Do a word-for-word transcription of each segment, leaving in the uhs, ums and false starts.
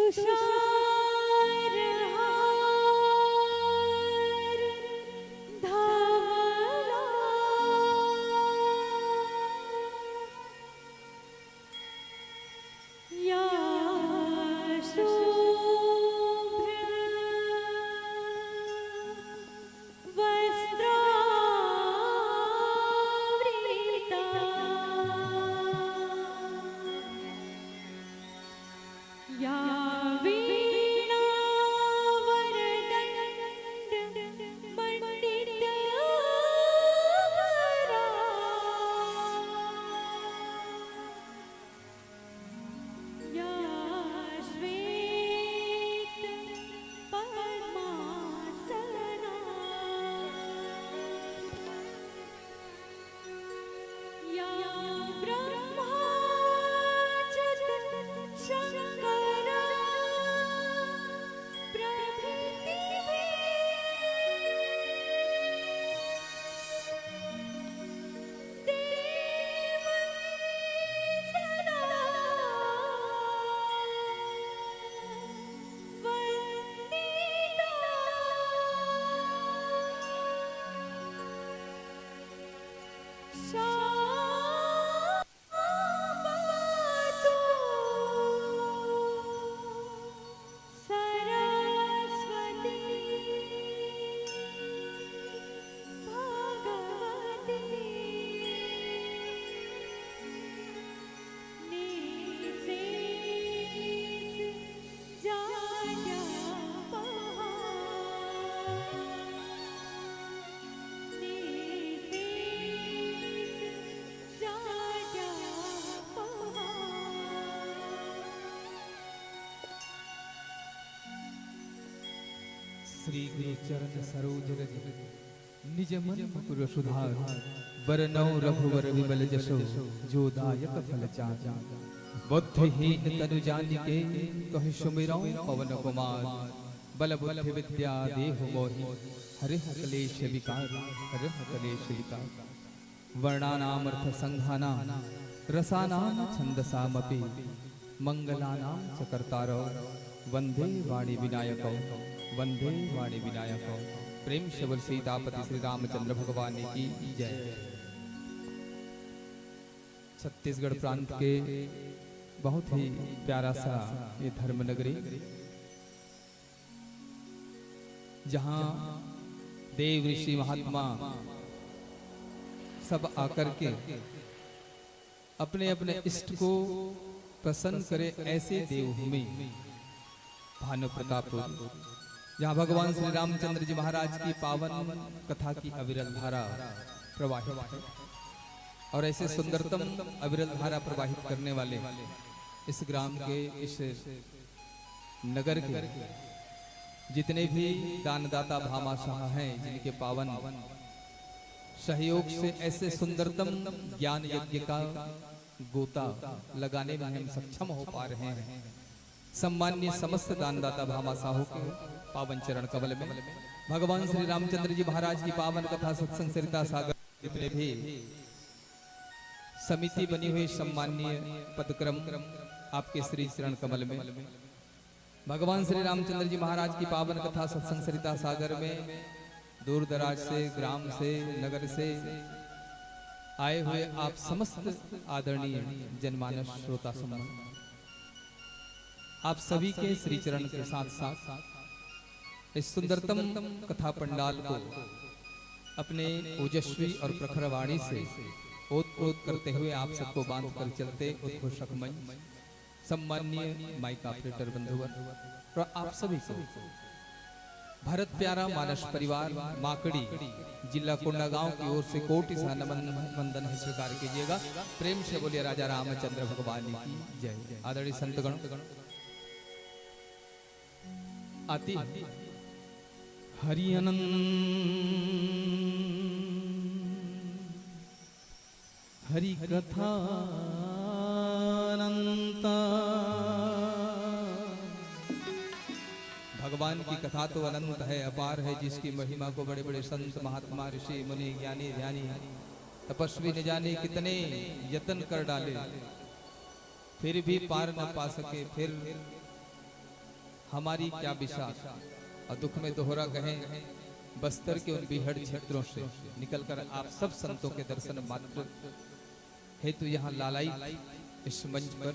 तुषारहार धवला या शुभ्र वस्त्रावृता या वीणा वरदण्ड मंडित या श्वेत पद्मासना या ब्रह्मा च शंकर प्रभृति देव सदा वंदिता सा पातु सरस्वती भगवती निशेष जाड्यापहा निशेष जाड्यापहा। श्री गुरु चरण सरोज रज निज मन मुकुर सुधार। बरनउँ रघुवर विमल जसो जो दायक फल चारि। बुद्धिहीन तनु जानिके कहु सुमिरउँ पवन कुमार। बल बुद्धि विद्या देहु मोहि हरिह कलेश विकार। हरिह कलेश विकार। वर्णानामर्थसंघानां रसानां छन्दसामपि। मङ्गलानां च कर्तारौ वन्दे वाणी विनायकौ। वन्दे वाणी विनायकौ। प्रेम से बोल सीतापति श्री रामचंद्र भगवान की जय। छत्तीसगढ़ प्रांत के बहुत ही प्यारा सा ये धर्म नगरी, जहाँ देव ऋषि महात्मा सब आकर के अपने अपने इष्ट को प्रसन्न करे, ऐसे देवभूमि भानु प्रतापपुर, जहाँ भगवान श्री रामचंद्र जी महाराज की पावन कथा की अविरल धारा प्रवाहित है और ऐसे सुंदरतम अविरल धारा प्रवाहित करने वाले इस ग्राम के, इस नगर के जितने भी दानदाता भामाशाह हैं, जिनके पावन सहयोग से ऐसे सुंदरतम ज्ञान यज्ञ का गोता लगाने में हम सक्षम हो पा रहे हैं, सम्मान्य समस्त दानदाता भामाशाहों के पावन चरण कमल में भगवान श्री रामचंद्र जी महाराज की पावन कथा सत्संग सरिता सागर, जितने भी समिति बनी हुई, सम्माननीय पदक्रम आपके श्री चरण कमल में। भगवान श्री रामचंद्र जी महाराज की पावन कथा सत्संग सरिता सागर में दूर दराज से, ग्राम से, नगर से आए हुए आप समस्त आदरणीय जनमानस श्रोता सम्मान, आप सभी के श्री चरण के साथ साथ इस सुंदरतम कथा पंडाल को अपने ओजस्वी और प्रखर वाणी से ओत प्रोत करते हुए आप सबको बांध कर चलते उद्घोषक मंच, सम्माननीय माइक ऑपरेटर बंधुवर और आप सभी को भरत प्यारा मानस परिवार माकड़ी, जिला कोंडागांव की ओर से कोटि सा नमन वंदन है, स्वीकार कीजिएगा। प्रेम से बोलिए राजा रामचंद्र भगवान की जय। आदरणीय संतगण, आती हरि अनंत हरि कथा अनंता। भगवान की कथा तो अनंत है, अपार है, जिसकी महिमा को बड़े बड़े संत महात्मा ऋषि मुनि ज्ञानी ध्यानी तपस्वी न जाने कितने यत्न कर डाले, फिर भी पार न पा सके। फिर हमारी क्या बिसात, और दुख में दोहरा कहें, बस्तर के उन बीहड़ क्षेत्रों से निकलकर आप सब संतों के दर्शन मात्र हेतु यहाँ लालायित इस मंच पर।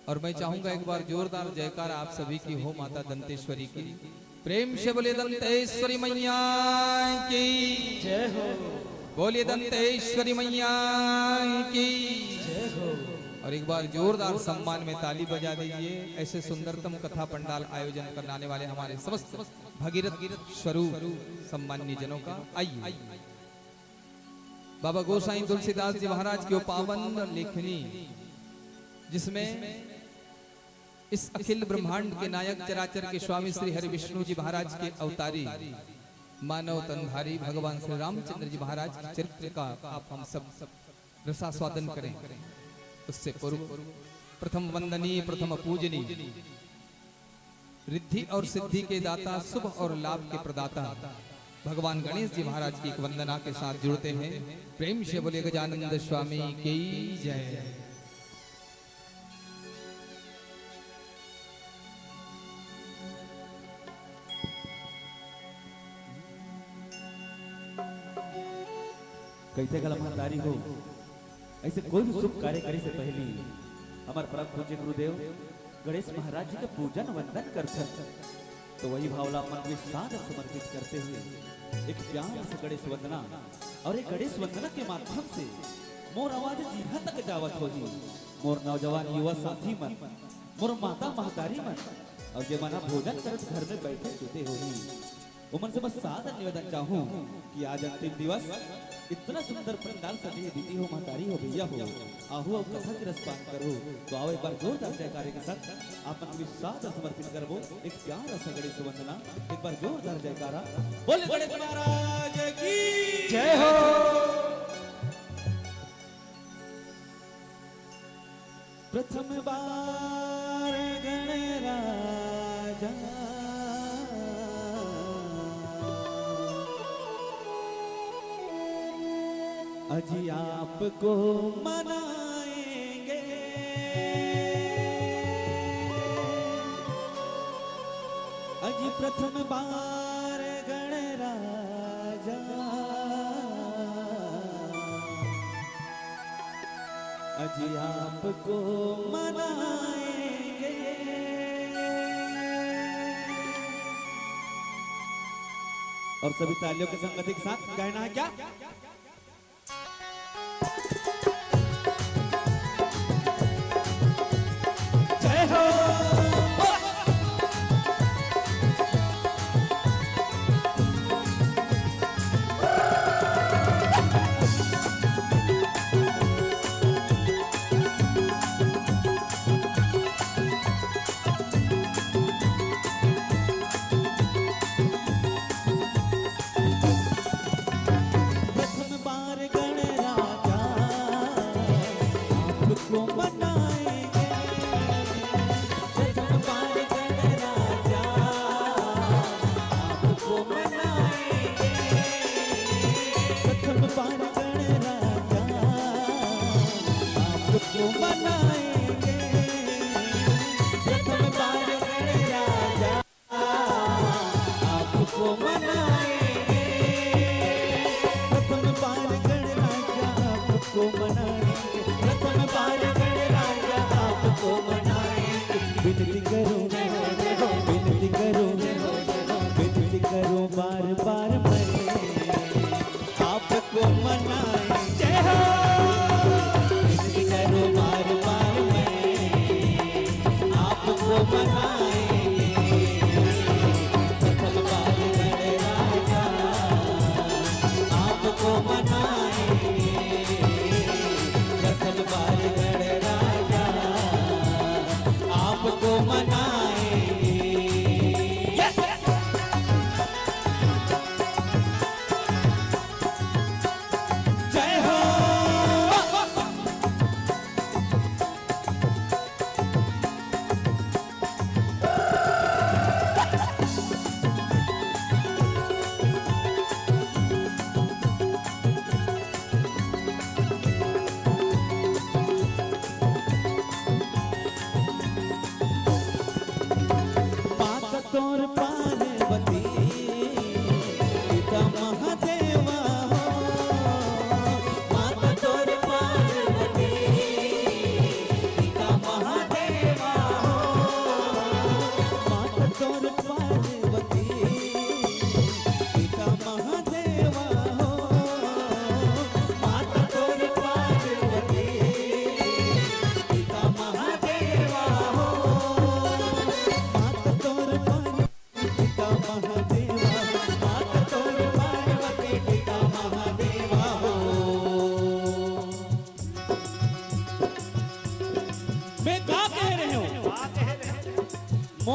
और मैं चाहूंगा एक बार जोरदार जयकार आप सभी की हो माता दंतेश्वरी की। प्रेम से बोलिए दंतेश्वरी मैया की। जय हो। बोलिए दंतेश्वरी मैया की। जय हो। और एक बार जोरदार सम्मान में ताली बजा दीजिए ऐसे सुंदरतम कथा पंडाल आयोजन करने वाले हमारे समस्त भगीरथ स्वरूप सम्मान्य जनों का। आइए, बाबा गोसाई तुलसीदास जी महाराज की वो पावन लेखनी, जिसमें इस अखिल ब्रह्मांड के नायक चराचर के स्वामी श्री हरि विष्णु जी महाराज के अवतारी मानव तनधारी भगवान श्री रामचंद्र जी महाराज के चरित्र का आप हम सब रसास्वादन करें। उससे पूर्व प्रथम वंदनीय, प्रथम पूजनीय, रिद्धि और सिद्धि के दाता, शुभ और लाभ के प्रदाता भगवान गणेश जी महाराज की एक वंदना के साथ जुड़ते हैं। प्रेम से बोलिए गजानंद स्वामी की जय। कइसे घला महतारी हो, ऐसे कोई भी शुभ कार्य करे से पहली हमर परम पूज्य गुरुदेव गणेश महाराज जी के पूजन वंदन करथन। तो वही भाव ला मन में सादर समर्पित करते हुए एक प्यार से गणेश वंदना, और एक गणेश वंदना के माध्यम से मोर आवाज जिहा तक जावत होही। मोर नौजवान युवा साथी मन, मोर माता महतारी मन, और जे मन भोजन करत घर में बैठे सुते होही, ओमन से बस सादर निवेदन चाहूं कि आज अंतिम दिवस, इतना सुंदर पंडाल सजे हे दीदी हो, महतारी हो, भैया हो, आहू अउ कथा के रसपान करो। तो आओ एक बार जोरदार जयकारे के साथ आप मन के सादर समर्पित करबो एक प्यारा सा गणेश वंदना। एक बार जोरदार जयकारा, बोले गणेश महाराज की जय हो। प्रथम बार गणराजा अजी आपको मनाएंगे। अजी प्रथम बार गणराजा अजी आपको मनाएंगे। और सभी तालियों के संगति के साथ कहना है क्या? जय हो।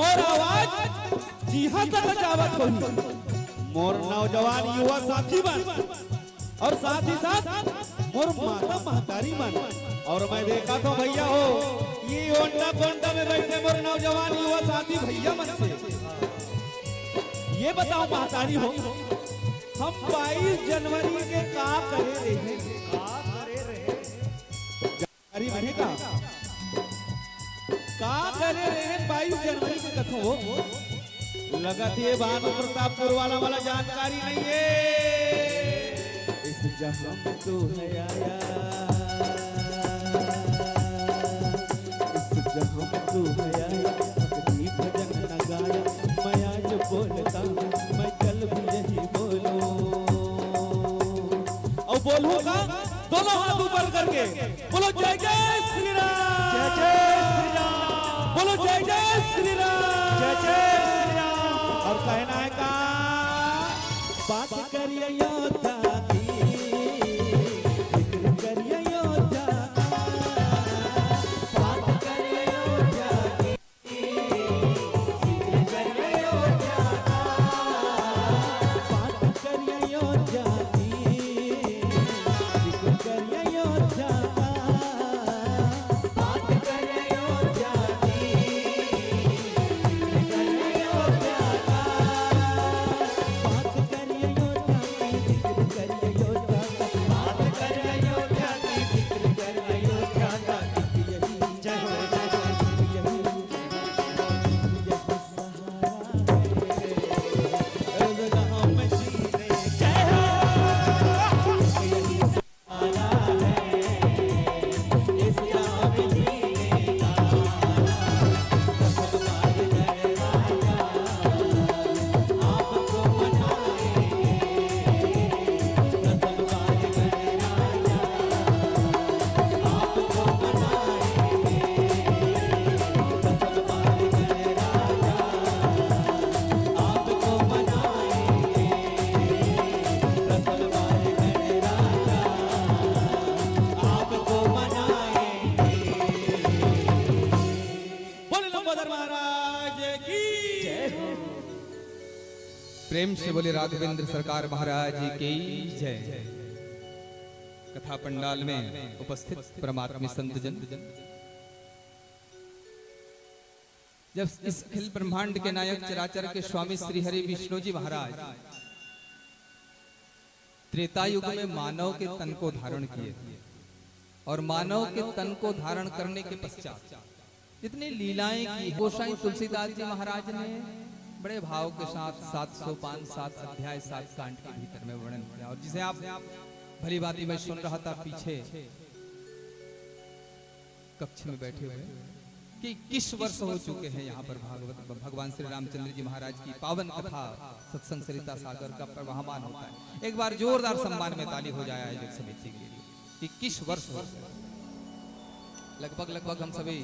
मोर आवाज जिहां तक जावत होही, मोर नौजवान युवा साथी मन अउ साथ ही साथ मोर माता महतारी मन। अउ मैं देखत हों भइया हो, ये ओंडा कोंडा में बइठे मोर नौजवान युवा साथी भइया मन से ये बताओ महतारी हो, हम बाईस जनवरी के का करे रहेन? का करे रहेन? अरे बने का, का करे रहेन बाईस जनवरी के कथों? लगत हे भानु प्रतापपुर वाला मन ला जानकारी नइ हे। इस जहां में तू है आया, इस जहां में तू है आया, भक्ति भजन न गाया, मैं आज बोलता हूँ, मैं कल भी यही बोलूं। अउ बोलूं का, दोनों हाथ ऊपर करके बोलो, जय जय श्री राम। जय जय श्री राम। बोलो, जय जय श्री राम। जय जय श्री राम। अउ कहना हे का, बात करिए अयोध्या की, जिक्र करिए अयोध्या का, बात करिए अयोध्या की। बोले लंबोदर महाराज की। प्रेम से बोले राघवेंद्र सरकार महाराज की जय। कथा पंडाल में उपस्थित परमात्मी संतजन, जब इस अखिल ब्रह्मांड के नायक चराचर के स्वामी श्री हरि विष्णु जी महाराज त्रेता युग में मानव के तन को धारण किए और मानव के तन को धारण करने के पश्चात जितनी लीलाएं की गोसाई तुलसीदास जी महाराज ने बड़े भाव के साथ सात सौ पांच, सात अध्याय, सात कांड के भीतर में वर्णन किया। और जिसे आप भली भांति, मैं सुन रहा था पीछे कक्ष में बैठे हुए, कि इक्कीस वर्ष हो चुके हैं यहाँ पर भागवत, भगवान श्री रामचंद्र जी महाराज की पावन कथा सत्संग सरिता सागर का प्रवाहमान होता है। एक बार जोरदार सम्मान में ताली हो जाए आयोजक समिति के लिए। इक्कीस वर्ष हो गए। लगभग, लगभग हम सभी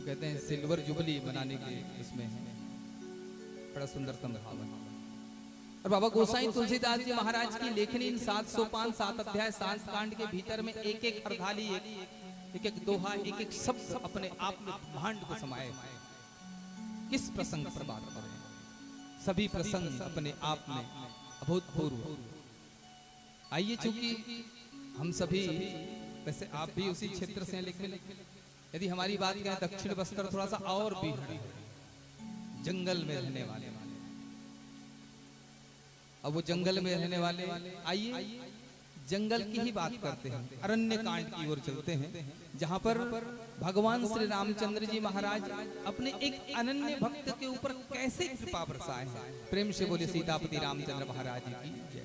कहते हैं सिल्वर जुबली मनाने के इसमें हैं। बड़ा सुंदरतम भाव है। और बाबा गोसाई तुलसीदास जी महाराज की लेखनी इन सात सौ पांच, सात अध्याय, सात कांड के भीतर में एक एक अर्धाली, एक, एक एक दोहा, एक एक शब्द अपने आप में ब्रह्मांड को समाए। किस प्रसंग पर बात करें, सभी प्रसंग अपने आप में अभूतपूर्व। आइए, चूंकि हम सभी, वैसे आप भी उसी क्षेत्र से हैं, लेकिन यदि हमारी बात करें, दक्षिण बस्तर थोड़ा सा और भी है, जंगल में रहने वाले। अब वो जंगल में रहने वाले, आइए, जंगल की ही बात करते हैं, अरण्य कांड की ओर चलते हैं, जहां पर भगवान श्री रामचंद्र जी महाराज अपने एक अनन्य भक्त के ऊपर कैसे कृपा बरसाए हैं। प्रेम से बोले सीतापति रामचंद्र महाराज की जय।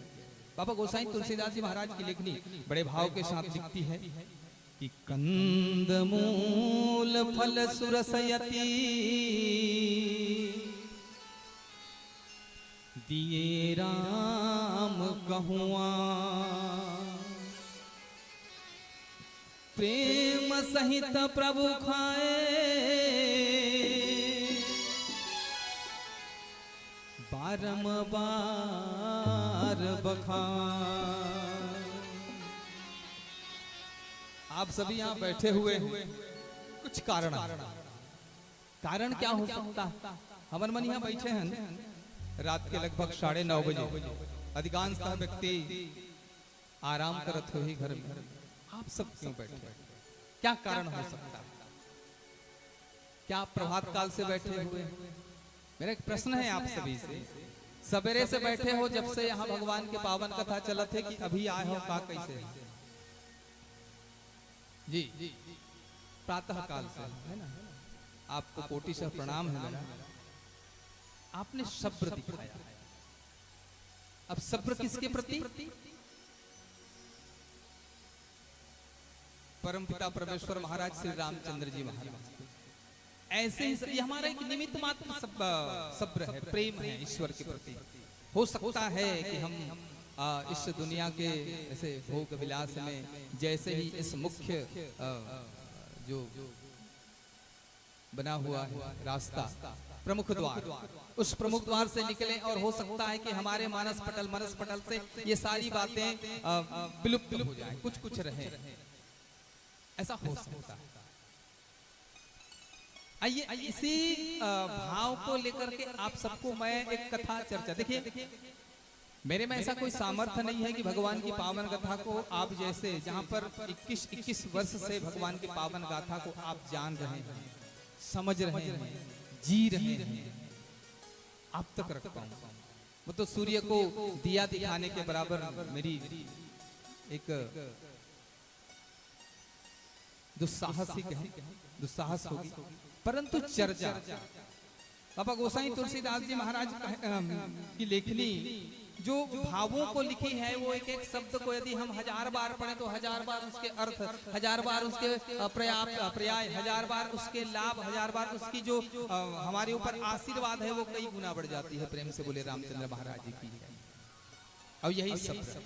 बाबा गोसाई तुलसीदास जी महाराज की लेखनी बड़े भाव के साथ लिखती है कि कंद मूल फल सुरसयति दिए राम कहुआ, प्रेम सहित प्रभु खाए बारंबार बखान। आप सभी यहाँ बैठे हुए हैं, कुछ कारण है। कारण क्या हो सकता है? हमन मन यहाँ बैठे हैं रात के लगभग साढ़े नौ बजे। अधिकांशतः व्यक्ति आराम करत होही घर में। आप सब क्यों बैठे? क्या कारण हो सकता है? क्या आप प्रभात काल से बैठे हुए हैं? मेरा एक प्रश्न है आप सभी से। सवेरे से बैठे हो, जब से यहाँ भगवान की पावन कथा चलत है, कि अभी आए हो, का कैसे है? जी, प्रातः काल से, है ना? आपको कोटिशः प्रणाम है मेरा। आपने सब्र दिखाया। अब सब्र किसके प्रति? परमपिता परमेश्वर महाराज, श्री रामचंद्र जी महाराज। ऐसे ही स-, ये हमारा एक निमित्त मात्र सब-, सब्र है, प्रेम है ईश्वर के प्रति। हो सकता है कि हम, आ, इस दुनिया के ऐसे भोग विलास में जैसे ही इस मुख्य, आ, जो बना हुआ है रास्ता, प्रमुख द्वार, उस प्रमुख द्वार से निकले और हो सकता है कि हमारे मानस पटल, मनस पटल से ये सारी बातें, आ, विलुप्त हो जाए, कुछ कुछ रहे, ऐसा हो सकता है। आइए, इसी, अ, भाव को लेकर के आप सबको मैं एक कथा चर्चा, देखिए, मेरे में ऐसा कोई सामर्थ्य नहीं है कि भगवान की पावन कथा को आप जैसे, जहां पर इक्कीस, इक्कीस वर्ष से भगवान की पावन गाथा को आप जान रहे हैं, समझ रहे हैं, जी रहे हैं, आप तक रख पाऊं। वो तो सूर्य को दिया दिखाने के बराबर मेरी एक दुस्साहस ही कहें, दुस्साहस होगी, परंतु चर्चा। बाबा गोसाई तुलसीदास जी महाराज कह-, अम, की लेखनी जो भावों को लिखी है, वो एक एक शब्द को यदि हम हजार बार पढ़ें तो हजार बार उसके अर्थ, हजार बार उसके, अ, पर्याप्त, अ, पर्याय, हजार बार उसके लाभ, हजार बार उसकी जो, अ, हमारे ऊपर आशीर्वाद है, वो कई गुना बढ़ जाती है। प्रेम से बोले रामचंद्र महाराज जी की। और यही सब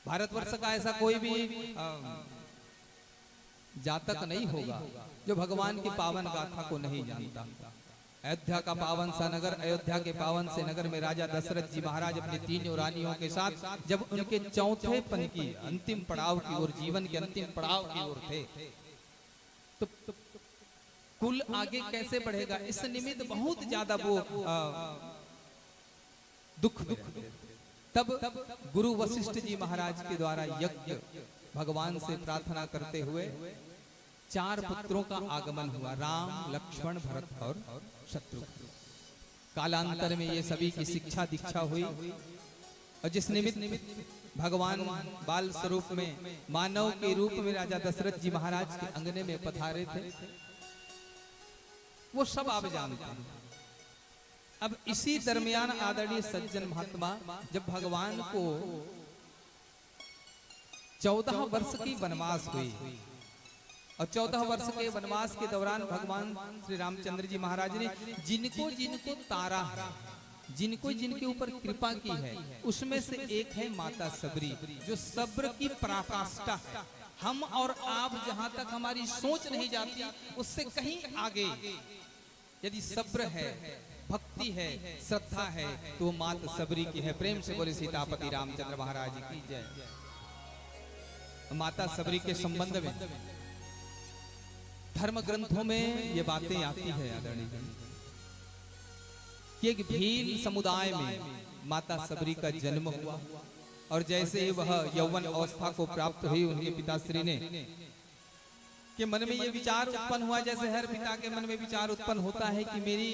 भारतवर्ष का ऐसा कोई भी, अ, जातक नहीं होगा जो भगवान की पावन गाथा को नहीं जानता। अयोध्या का पावन सा नगर, अयोध्या के पावन से नगर में राजा दशरथ जी महाराज अपनी तीनों रानियों के साथ जब उनके चौथेपन की अंतिम पड़ाव की ओर, जीवन के अंतिम पड़ाव की ओर थे, तो कुल आगे कैसे बढ़ेगा, इस निमित्त बहुत ज्यादा वो, अ, दुख में रहते। तब गुरु वशिष्ठ जी महाराज के द्वारा यज्ञ भगवान से प्रार्थना करते हुए चार पुत्रों का आगमन हुआ, राम, लक्ष्मण, भरत और शत्रुघ्न। कालांतर में ये सभी की शिक्षा दीक्षा हुई और जिस निमित्त भगवान बाल स्वरूप में मानव के रूप में राजा दशरथ जी महाराज के अंगने में पधारे थे, वो सब आप जानते हैं। अब इसी दरमियान आदरणीय सज्जन महात्मा जब भगवान को चौदह वर्ष की वनवास हुई और चौदह वर्ष के वनवास के दौरान भगवान श्री रामचंद्र जी महाराज ने जिनको जिनको तारा है, जिनको जिनके ऊपर कृपा की है, उसमें से एक है माता सबरी, जो सब्र की पराकाष्ठा है। हम और आप जहां तक हमारी सोच नहीं जाती, उससे कहीं आगे यदि सब्र है, भक्ति है, श्रद्धा है, तो वो मात सबरी की है। प्रेम से बोले सीतापति रामचंद्र महाराज की जय। माता सबरी के संबंध में धर्म ग्रंथों में ये बातें आती है आदरणीय जी, कि एक भील समुदाय में माता सबरी का जन्म हुआ और जैसे ही वह यौवन अवस्था को प्राप्त हुई, उनके पिताश्री ने के मन में ये विचार उत्पन्न हुआ, जैसे हर पिता के मन में विचार उत्पन्न होता है कि मेरी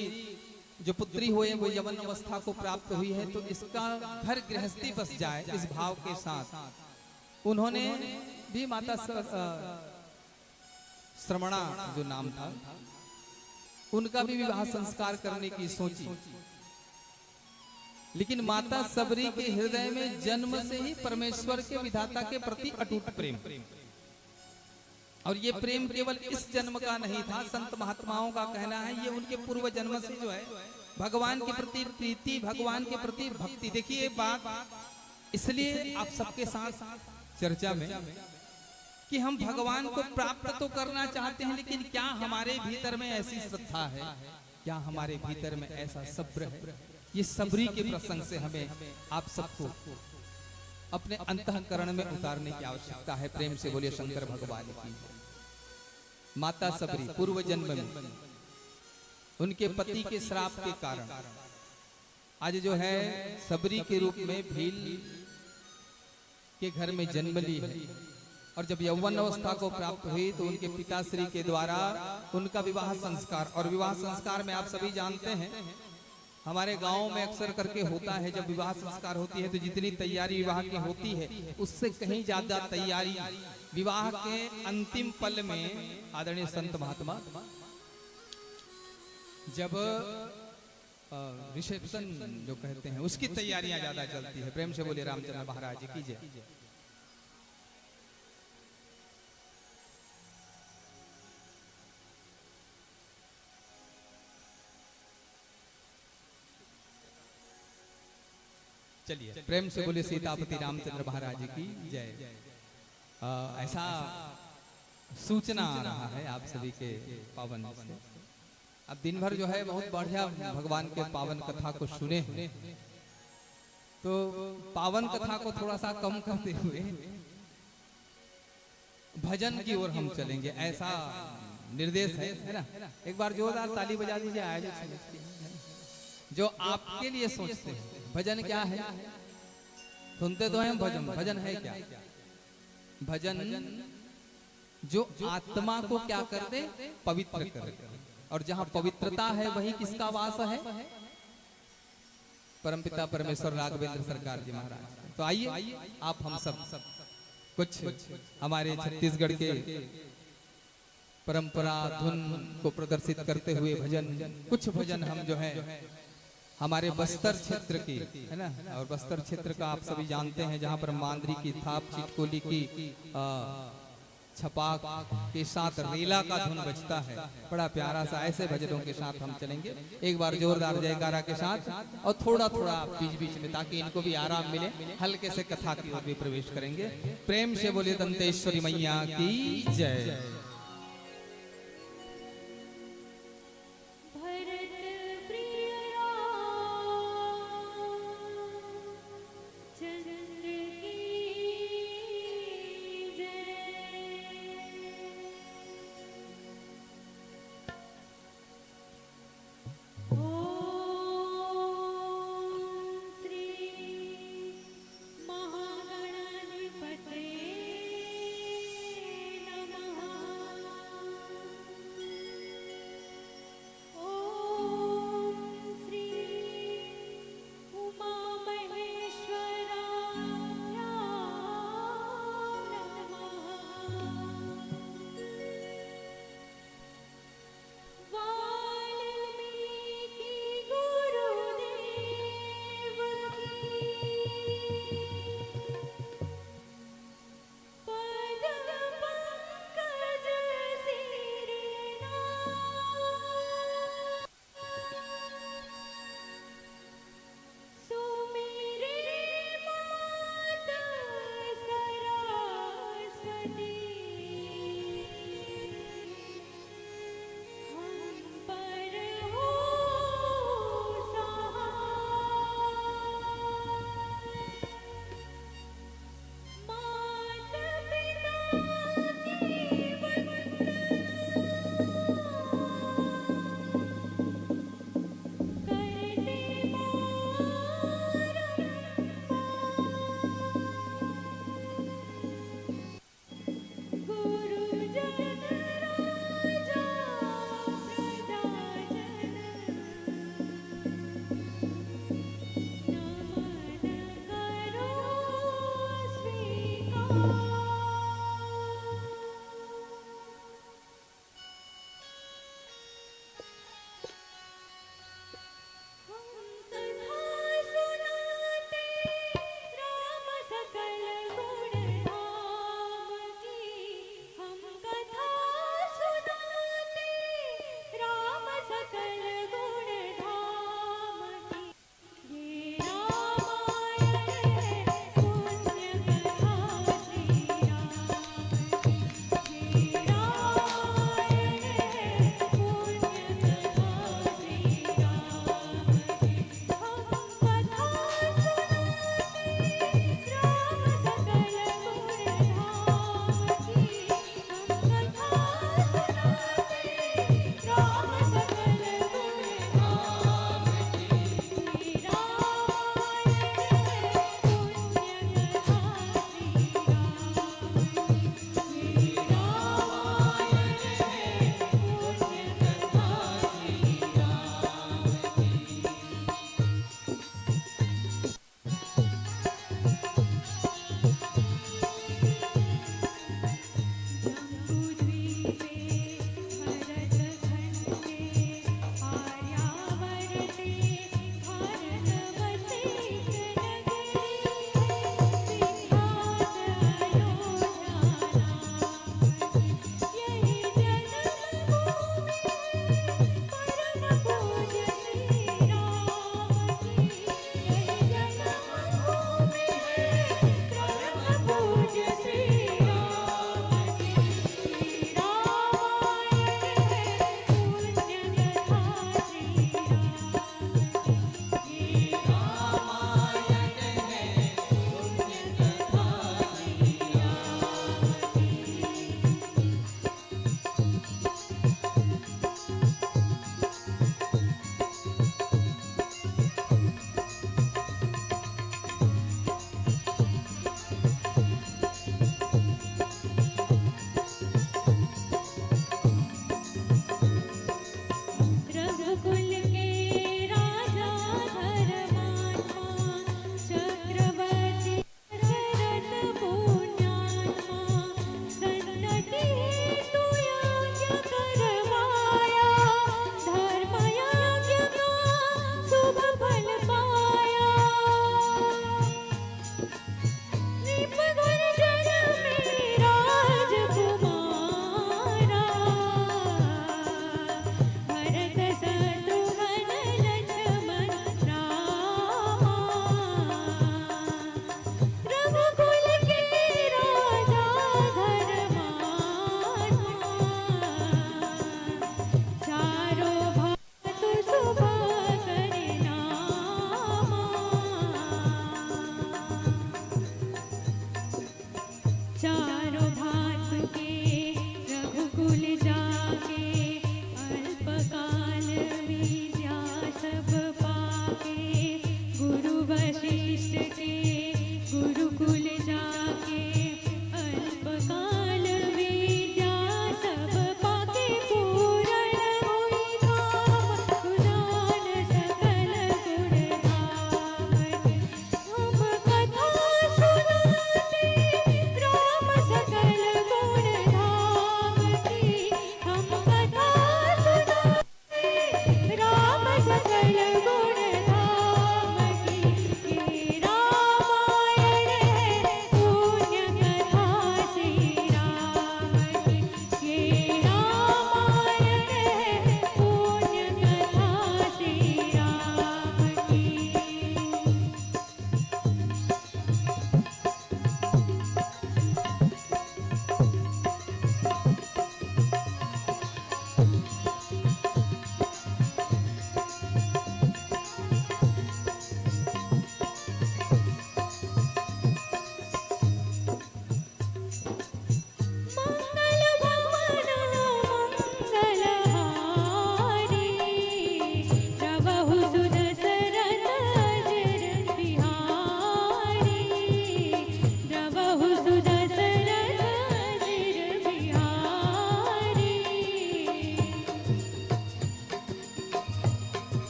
जो पुत्री होए वो यवन अवस्था को प्राप्त हुई है, तो इसका घर गृहस्थी बस जाए, इस भाव के साथ उन्होंने भी माता स-, अ, श्रमणा जो नाम था, उनका भी विवाह संस्कार करने की सोची। लेकिन माता सबरी के हृदय में जन्म से ही परमेश्वर के, विधाता के प्रति अटूट प्रेम। और ये प्रेम केवल इस जन्म का नहीं था, संत महात्माओं का कहना है, ये उनके पूर्व जन्म से जो है भगवान के प्रति प्रीति, भगवान के प्रति भक्ति। देखिए, ये बात इसलिए आप सबके साथ चर्चा में कि हम भगवान को प्राप्त तो करना चाहते हैं, लेकिन क्या हमारे भीतर में ऐसी श्रद्धा है, क्या हमारे भीतर में ऐसा सब्र है? ये सब्री के प्रसंग से हमें आप सबको अपने अंतःकरण में उतारने की आवश्यकता है। प्रेम से बोलिए शंकर भगवान की। माता सबरी पूर्व जन्म में उनके पति के श्राप के कारण आज जो है शबरी के रूप में भील के घर में जन्म ली है। और जब यौवन अवस्था को प्राप्त हुई तो उनके पिताश्री के द्वारा उनका विवाह संस्कार, और विवाह संस्कार में आप सभी जानते हैं हमारे गांव में अक्सर करके होता है, जब विवाह संस्कार होती है तो जितनी तैयारी विवाह की होती है उससे कहीं ज्यादा तैयारी विवाह के अंतिम पल में आदरणीय संत महात्मा जब रिसेप्शन जो कहते हैं उसकी तैयारियां ज्यादा चलती है। प्रेम से बोलिए रामचंद्र महाराज की जय। चलिए प्रेम से बोलिए सीतापति रामचंद्र महाराज की जय। अ, ऐसा सूचना आ रहा है आप सभी के पावन से। अब दिन भर जो है बहुत बढ़िया भगवान के पावन कथा को सुने हैं, तो पावन कथा को थोड़ा सा कम करते हुए भजन की ओर हम चलेंगे, ऐसा निर्देश है, है ना? एक बार जोरदार ताली बजा दीजिए, आए जो समझते हैं, जो आपके लिए सोचते हैं। भजन क्या है? सुनते तो हैं हम भजन, भजन है क्या? भजन जो आत्मा को क्या कर दे, पवित्र कर दे। और जहां पवित्रता है वही किसका वास है? परमपिता परमेश्वर राघवेंद्र सरकार जी महाराज। तो आइए आप हम सब कुछ हमारे छत्तीसगढ़ के परंपरा धुन को प्रदर्शित करते हुए भजन, कुछ भजन हम जो है हमारे बस्तर क्षेत्र की, है ना, और बस्तर क्षेत्र का आप सभी जानते हैं जहां पर मांदरी की थाप, चिटकोली की अ, छपाक के साथ रेला का धुन बजता है। बड़ा प्यारा सा, ऐसे भजनों के साथ हम चलेंगे। एक बार जोरदार जयकारा के साथ और थोड़ा थोड़ा बीच बीच में, ताकि इनको भी आराम मिले, हल्के से कथा की ओर भी प्रवेश करेंगे। प्रेम से बोलिए दंतेश्वरी मैया की जय। भरत प्रिय राम चंद्र की जय। ओम श्री महागणाधिपते नमः।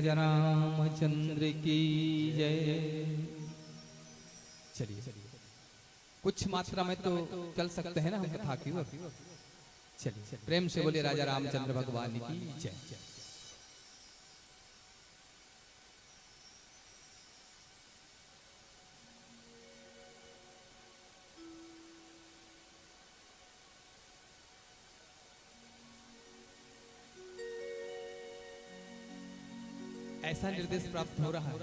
राजा रामचंद्र की जय। चलिए, कुछ मात्रा में तो चल सकते हैं ना हम कथा की ओर। चलिए, प्रेम से बोलिए राजा रामचंद्र भगवान की जय। ऐसा निर्देश प्राप्त हो रहा है,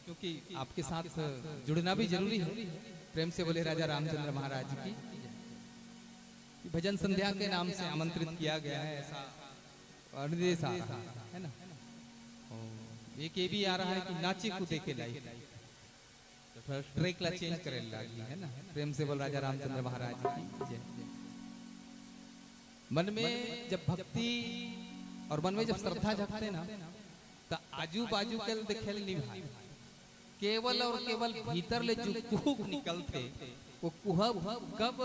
क्योंकि आपके साथ जुड़ना भी जरूरी है। प्रेम से बोले राजा रामचंद्र महाराज की। भजन संध्या के नाम से आमंत्रित किया गया है, ऐसा निर्देश आ रहा है, है ना? और एक ये भी आ रहा है कि नाचे कूदे के लाइक। तो थोड़ा ट्रैक ला चेंज करे लागी, है ना? प्रेम से बोल राजा रामचंद्र महाराज की जय। मन में जब भक्ति और मन में जब श्रद्धा जगते ना, तो आजू बाजू के देखे नहीं भाई, केवल और केवल भीतर ले जो कुहुक निकलते, वो कुहक कब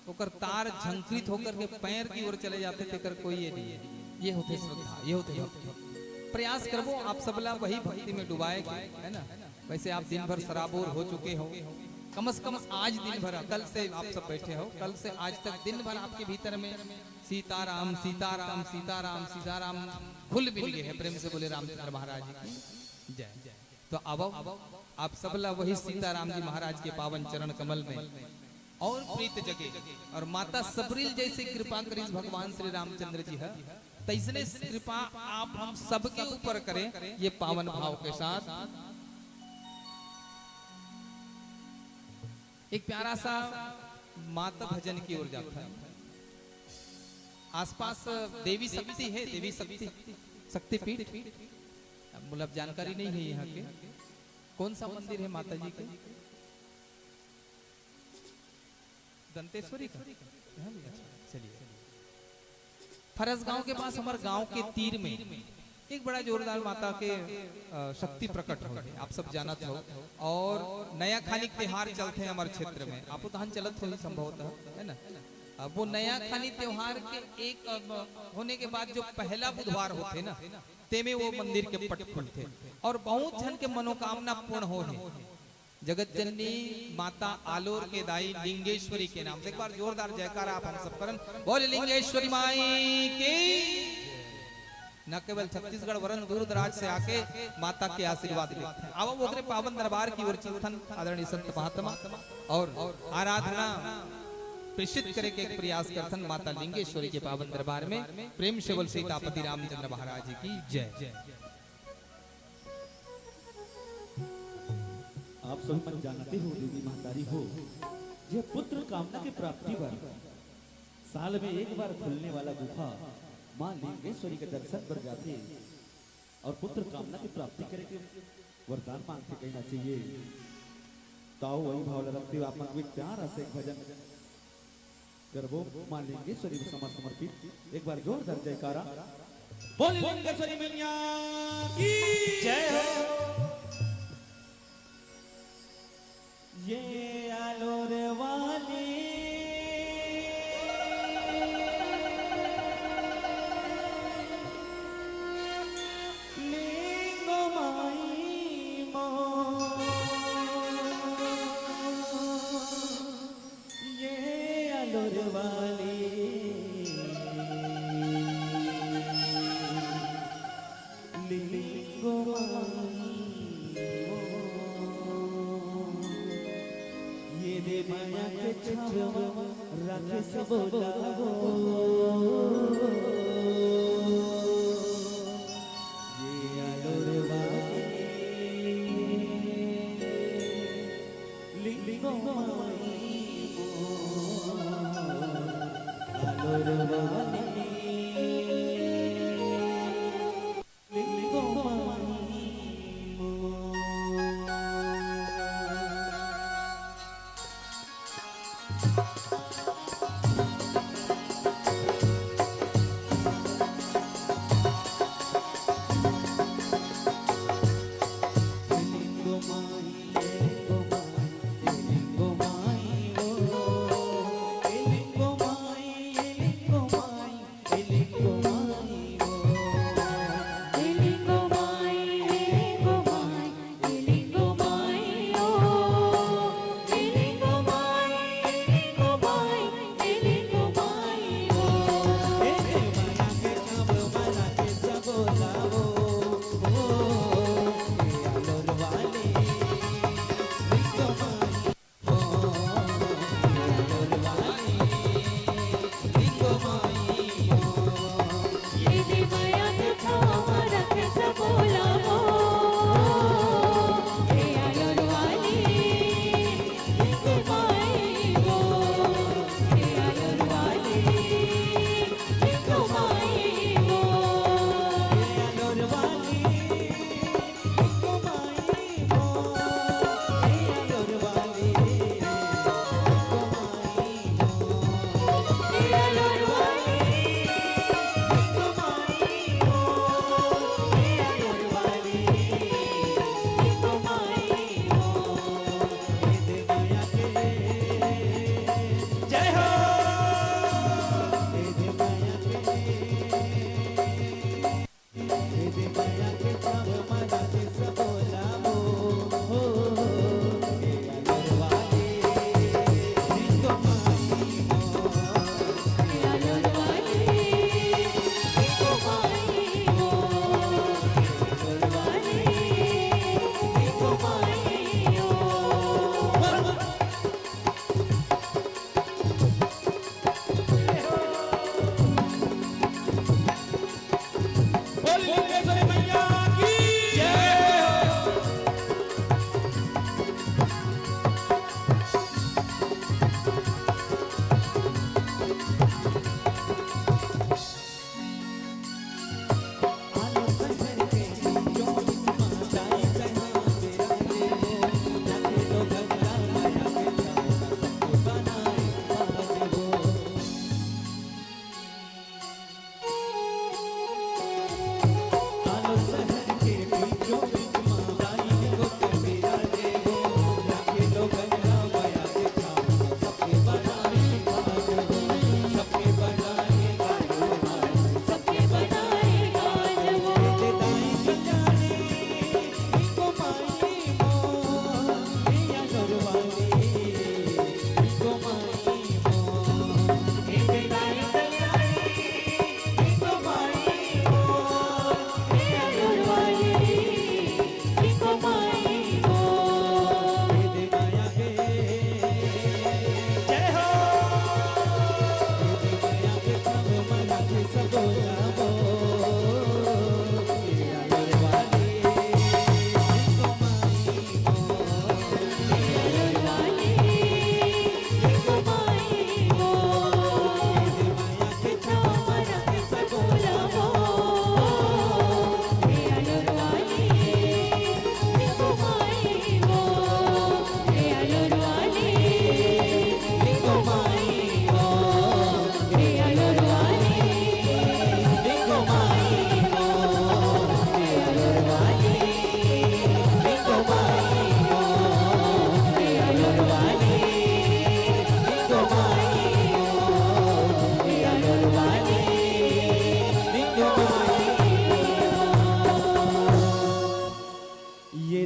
ओकर तार झंकृत होकर के पैर की ओर चले जाते, तेकर कोई ये नहीं है। ये होते श्रद्धा, ये होते भक्ति। प्रयास करबो आप सबला वही भक्ति में डुबाए के, है ना? वैसे आप दिन भर सराबोर हो चुके हो, कम से कम आज दिन भर, कल से आप सब बैठे हो, कल से आज तक दिन भर आपके भीतर में सीताराम, सीताराम, सीताराम, सीताराम घुल मिल गए हैं। प्रेम से बोले रामचंद्र महाराज की जय। तो अब आप सबला वही सीताराम जी महाराज के पावन चरण कमल में और प्रीत जगे और माता सबरील जैसे कृपा करिस भगवान श्री रामचंद्र जी है, तैसने कृपा आप हम सबके ऊपर करें। ये पावन भाव के साथ एक प्यारा सा माता भजन की ओर जाता है। आसपास देवी शक्ति है, देवी शक्ति, शक्तिपीठ, अब मतलब जानकारी नहीं है यहाँ के। कौन सा मंदिर है माता जी के? दंतेश्वरी का? यहाँ भी? अच्छा, चलिए। फरस गांव के पास हमारे गांव के तीर में एक बड़ा जोरदार माता के, अ, शक्ति प्रकट हो है, आप सब जानत हो। और नया खानी के त्योहार चलते हैं हमारे क्षेत्र में, आप तो हन चलत हो संभवतः, है ना? अब वो नया खानी त्योहार के एक, अ, होने के बाद जो पहला बुधवार होते ना, तेमे वो मंदिर के पट खुलते और बहुत झन के मनोकामना पूर्ण हो है। जगत जननी माता आलोर के दाई लिंगेश्वरी के नाम से एक बार जोरदार जयकारा आप हम सब करन। बोल लिंगेश्वरी माई की। न केवल छत्तीसगढ़ वरन दूर दराज से आके माता के आशीर्वाद लेते हैं। अब ओकरे पावन दरबार की ओर चिंतन आदरणीय संत महात्मा और आराधना प्रेषित करे के एक प्रयास करथन माता लिंगेश्वरी के पावन दरबार में। प्रेम से बोल सीतापति रामचंद्र महाराज की जय। आप सभी मन जानते हो देवी महतारी हो, जे पुत्र कामना के प्राप्ति बर साल में एक बार खुलने वाला गुफा माँ लिंगेश्वरी के दर्शन बर जाथे और पुत्र कामना के प्राप्ति करे के वरदान मांगथे कहना चाहिए। ताओ वही भाव ल रखते हुए आप मन एक प्यारा से एक भजन करबो माँ लिंगेश्वरी समर समर्पित। एक बार जोरदार जयकारा। बोल लिंगेश्वरी मैया की जय हो। ये आलोर वाली लिंगो माई मोर। ये आलोर वाली लिंगो माई मोर। ये दे माया के छावा राखे सबो लावो। ये आलोर वाली लिंगो माई मोर, आलोर वाली लिंगो माई मोर।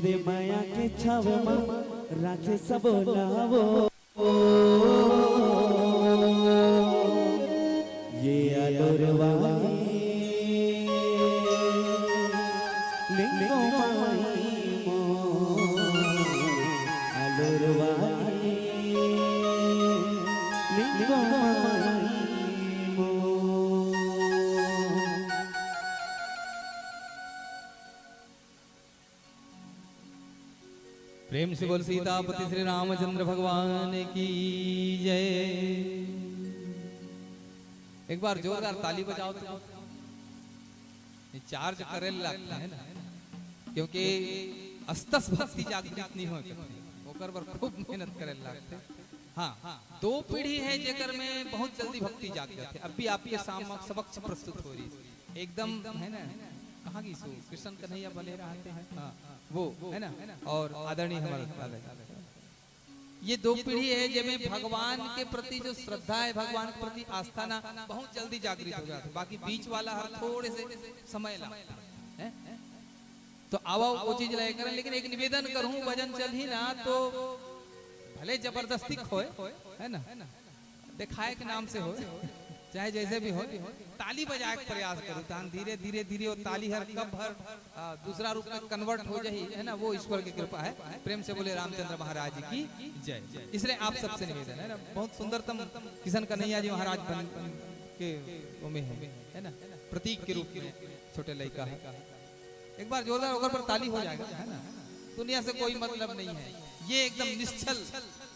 दे मया के छाव म राखे सबो ला वो। ये आलोरवाई लिंगो माई मो, आलोरवाई लिंगो माई मो। प्रेम से बोल सीतापति श्री रामचंद्र भगवान की जय। एक बार जोरदार ताली बजाओ तो। ये चार्ज करे लगता है ना, क्योंकि अस्तस भक्ति जागृत नहीं हो, ओकर बर खूब मेहनत करे लगते। हाँ, दो पीढ़ी है जेकर में बहुत जल्दी भक्ति जाग जाथे। अभी आपके साम-, समक्ष प्रस्तुत हो रही है। एकदम, है ना, कहाँ की सो कृष्ण कन्हैया बने रहते हैं, हाँ, वो, है ना, और आदरणीय हमारे दादा। ये दो पीढ़ी है जेमे भगवान के प्रति जो श्रद्धा है, भगवान के प्रति आस्था ना बहुत जल्दी जागृत हो जाती है। बाकी बीच वाला हर थोड़े से समय लगता है, हैं? तो आवा वो चीज ला करन, लेकिन एक निवेदन करूं, भजन चलही ना तो भले जबरदस्ती होय, है ना, दिखाए के नाम से होय, चाहे जैसे भी होय, ताली बजाए के प्रयास करूं, तान धीरे, धीरे, धीरे वो ताली हर कब हर, आ, दूसरा रूप में कन्वर्ट हो जाही, है ना, वो ईश्वर की कृपा है। प्रेम से बोले रामचंद्र महाराज की जय। इसलिए आप सबसे निवेदन है ना, बहुत सुंदरतम किशन कन्हैया जी महाराज बन के वो में है, है ना, प्रतीक के रूप में छोटे लड़का है। एक बार जोरदार होकर पर ताली हो जाएगा, है ना? दुनिया से कोई मतलब नहीं है, ये एकदम निश्छल,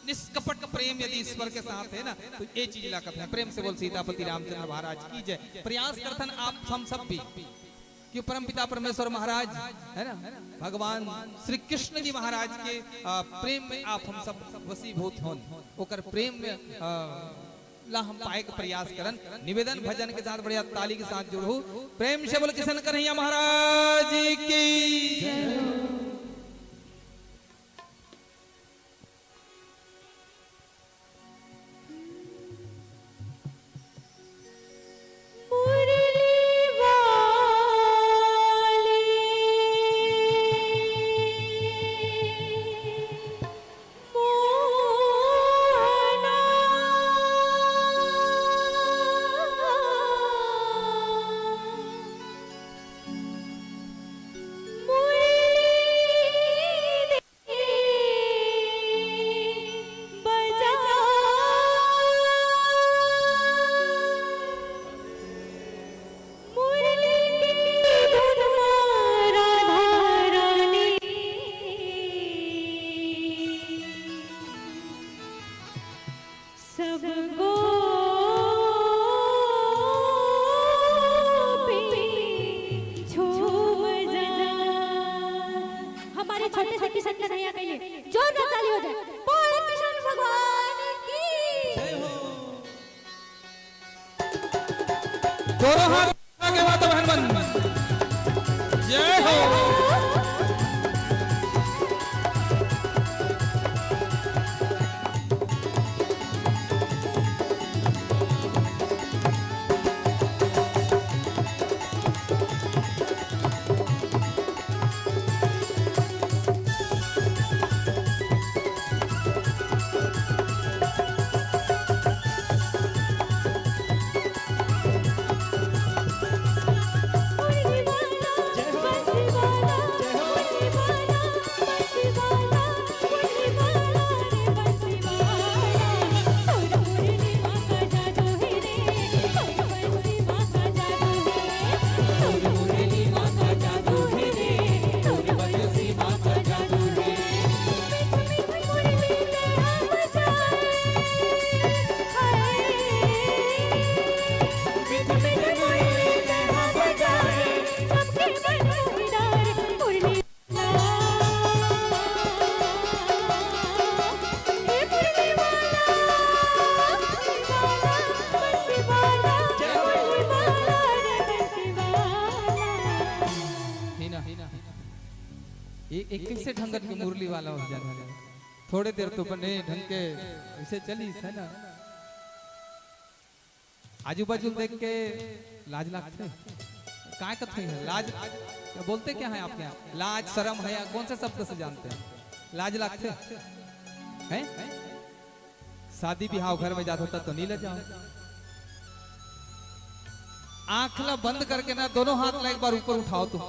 निष्कपट प्रेम यदि ईश्वर के साथ है ना, तो ये चीज ला कथन है। प्रेम से बोल सीतापति रामचंद्र महाराज की जय। प्रयास करथन आप हम सब भी, कि परमपिता परमेश्वर महाराज, है ना, भगवान श्री कृष्ण जी महाराज के, आ, प्रेम में आप हम सब वशीभूत होन, ओकर प्रेम में, आ, ला हम पाए के प्रयास करन। निवेदन भजन के साथ बढ़िया ताली के साथ जुड़हू। प्रेम से बोल किशन कन्हैया महाराज की। सब गोपी झूम जा। हमारे छोटे से किशन कन्हैया के लिए जोरदार ताली हो जाए। बोल किशन भगवान की। दोनों हाथ आगे माता बहन बन। जय हो। हे ना, हे ना, हे ना। ये एक कैसे ढंगत के मुरली वाला हो जाने वाला है। थोड़े देर तो बने ढंग के ऐसे चलिस, है ना? आजू बाजू देख के लाज लागथे। काय कथे हैं? लाज, क्या बोलते क्या है आपके यहाँ? लाज, शर्म, हया, कौन से शब्द से जानते हैं? लाज लगथे हैं? शादी बिहाव घर में जात होता तो नहीं ले जाओ। आंख ला बंद करके ना, दोनों हाथ ला एक बार ऊपर उठाओ तुम,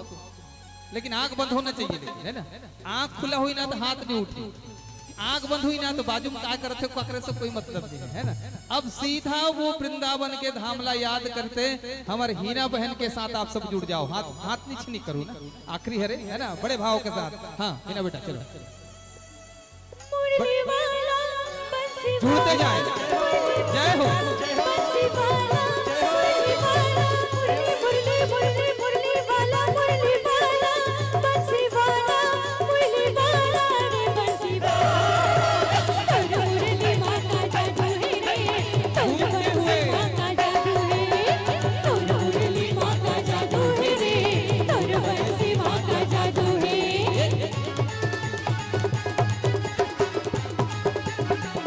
लेकिन आंख बंद होना चाहिए, लेकिन, है ना? आंख खुला हुई ना तो हाथ नहीं उठी, आंख बंद हुई ना तो बाजू में काय करत हे, ओकरे से कोई मतलब नहीं है, है ना? अब सीधा वो वृंदावन के धाम ला याद करते, हमर हीना बहन के साथ आप सब जुड़ जाओ। हाथ, हाथ नीचे नहीं करो ना, आखिरी हरे, है ना? बड़े भाव के साथ। हाँ, हीना बेटा, चलो। मुरली वाला, बंसी जुड़ते वाला, जाए। जय हो। बंसी वाला, मुरली वाला, मुरली, मुरली, मुरली, मुरली वाला, मुरली वाला, बंसी वाला, मुरली वाला, रे बंसी वाला। तोर मुरली माँ का जादू है रे, तोर बंसी माँ का जादू है रे, तोर मुरली माँ का जादू है रे, तोर बंसी माँ का जादू है।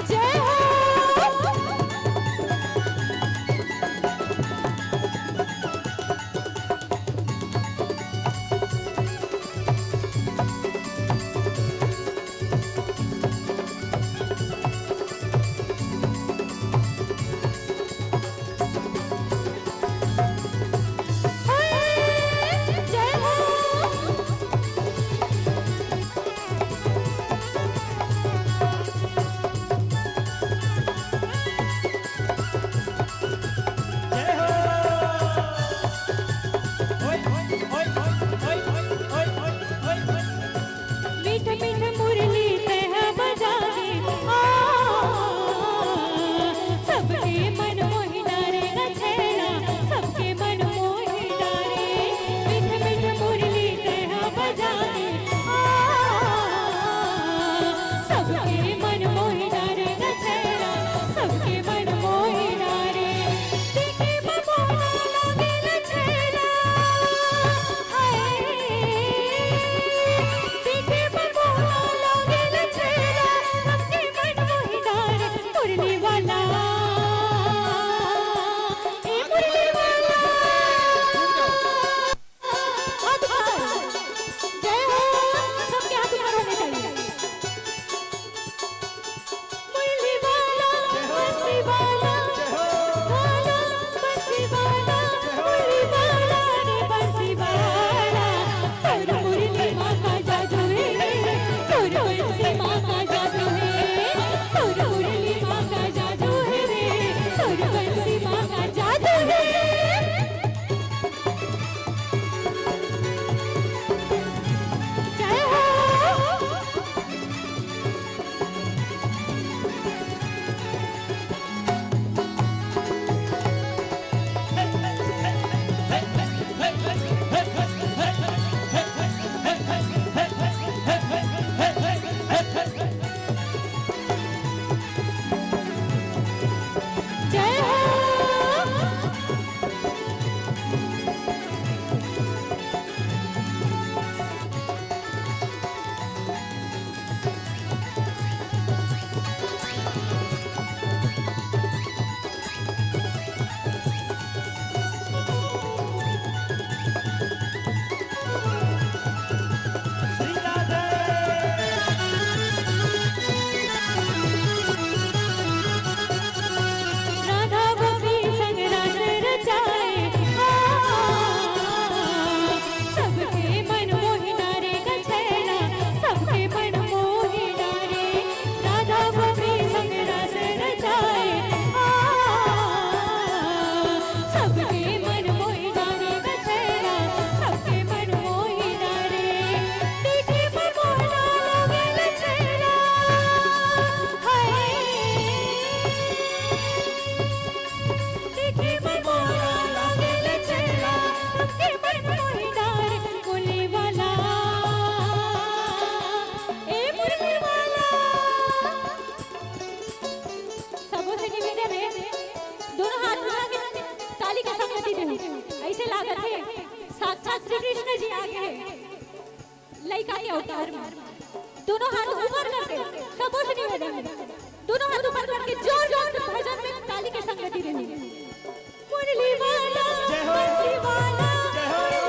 जय हो। मीठ मीठ मुरली तैं हा बजावे, आ, सबके मन मोहि डारे न छैला, सबके मन मोहि डारे। मीठ मीठ मुरली तैं हा बजावे, आ, सबके मन मोहि डारे न छैला, सबके मन मोहि डारे। देखे बर मोहना लागेल छैला, हाय। देखे बर मोहना लागेल छैला, सबके मन मोहि डारे। मुरली वाला, ए मुरली वाला। हाथ ऊपर। जय हो। सबके हाथ ऊपर होने चाहिए। मुरली वाला, बंसी वाला, वाला, बंसी वाला, मुरली वाला रे बंसी वाला। तोर मुरली माँ का जादू है रे, तोर बंसी माँ का जादू है, तोर मुरली माँ का जादू है रे, तोर बंसी माँ का जादू है। जय हो। जय हो। राधा गोपी संग रास रचाए, आ, सबके मन मोहि डारे ग छैला, सबके मन मोहि डारे। राधा गोपी संग रास रचाए, आ, सबके मन मोहि डारे ग छैला, सबके मन मोहि डारे। देखे बर मोहना लागेल छैला, हाय। देखे बर मोहना लागेल छैला, सबके मन मोहि डारे। मुरली वाला, ए मुरली वाला। सबो से निवेदन है, दोनों हाथ उठा के ताली के संगति देहू। ऐसे लागत है साक्षात श्री कृष्ण जी आगे है, लइका के अवतार में। दोनों हाथ ऊपर करके, सबो से निवेदन है, दोनों हाथ ऊपर करके जोर जोर से भजन में ताली के संगति देहू। मुरली वाला, जय हो। बंसी वाला, जय हो।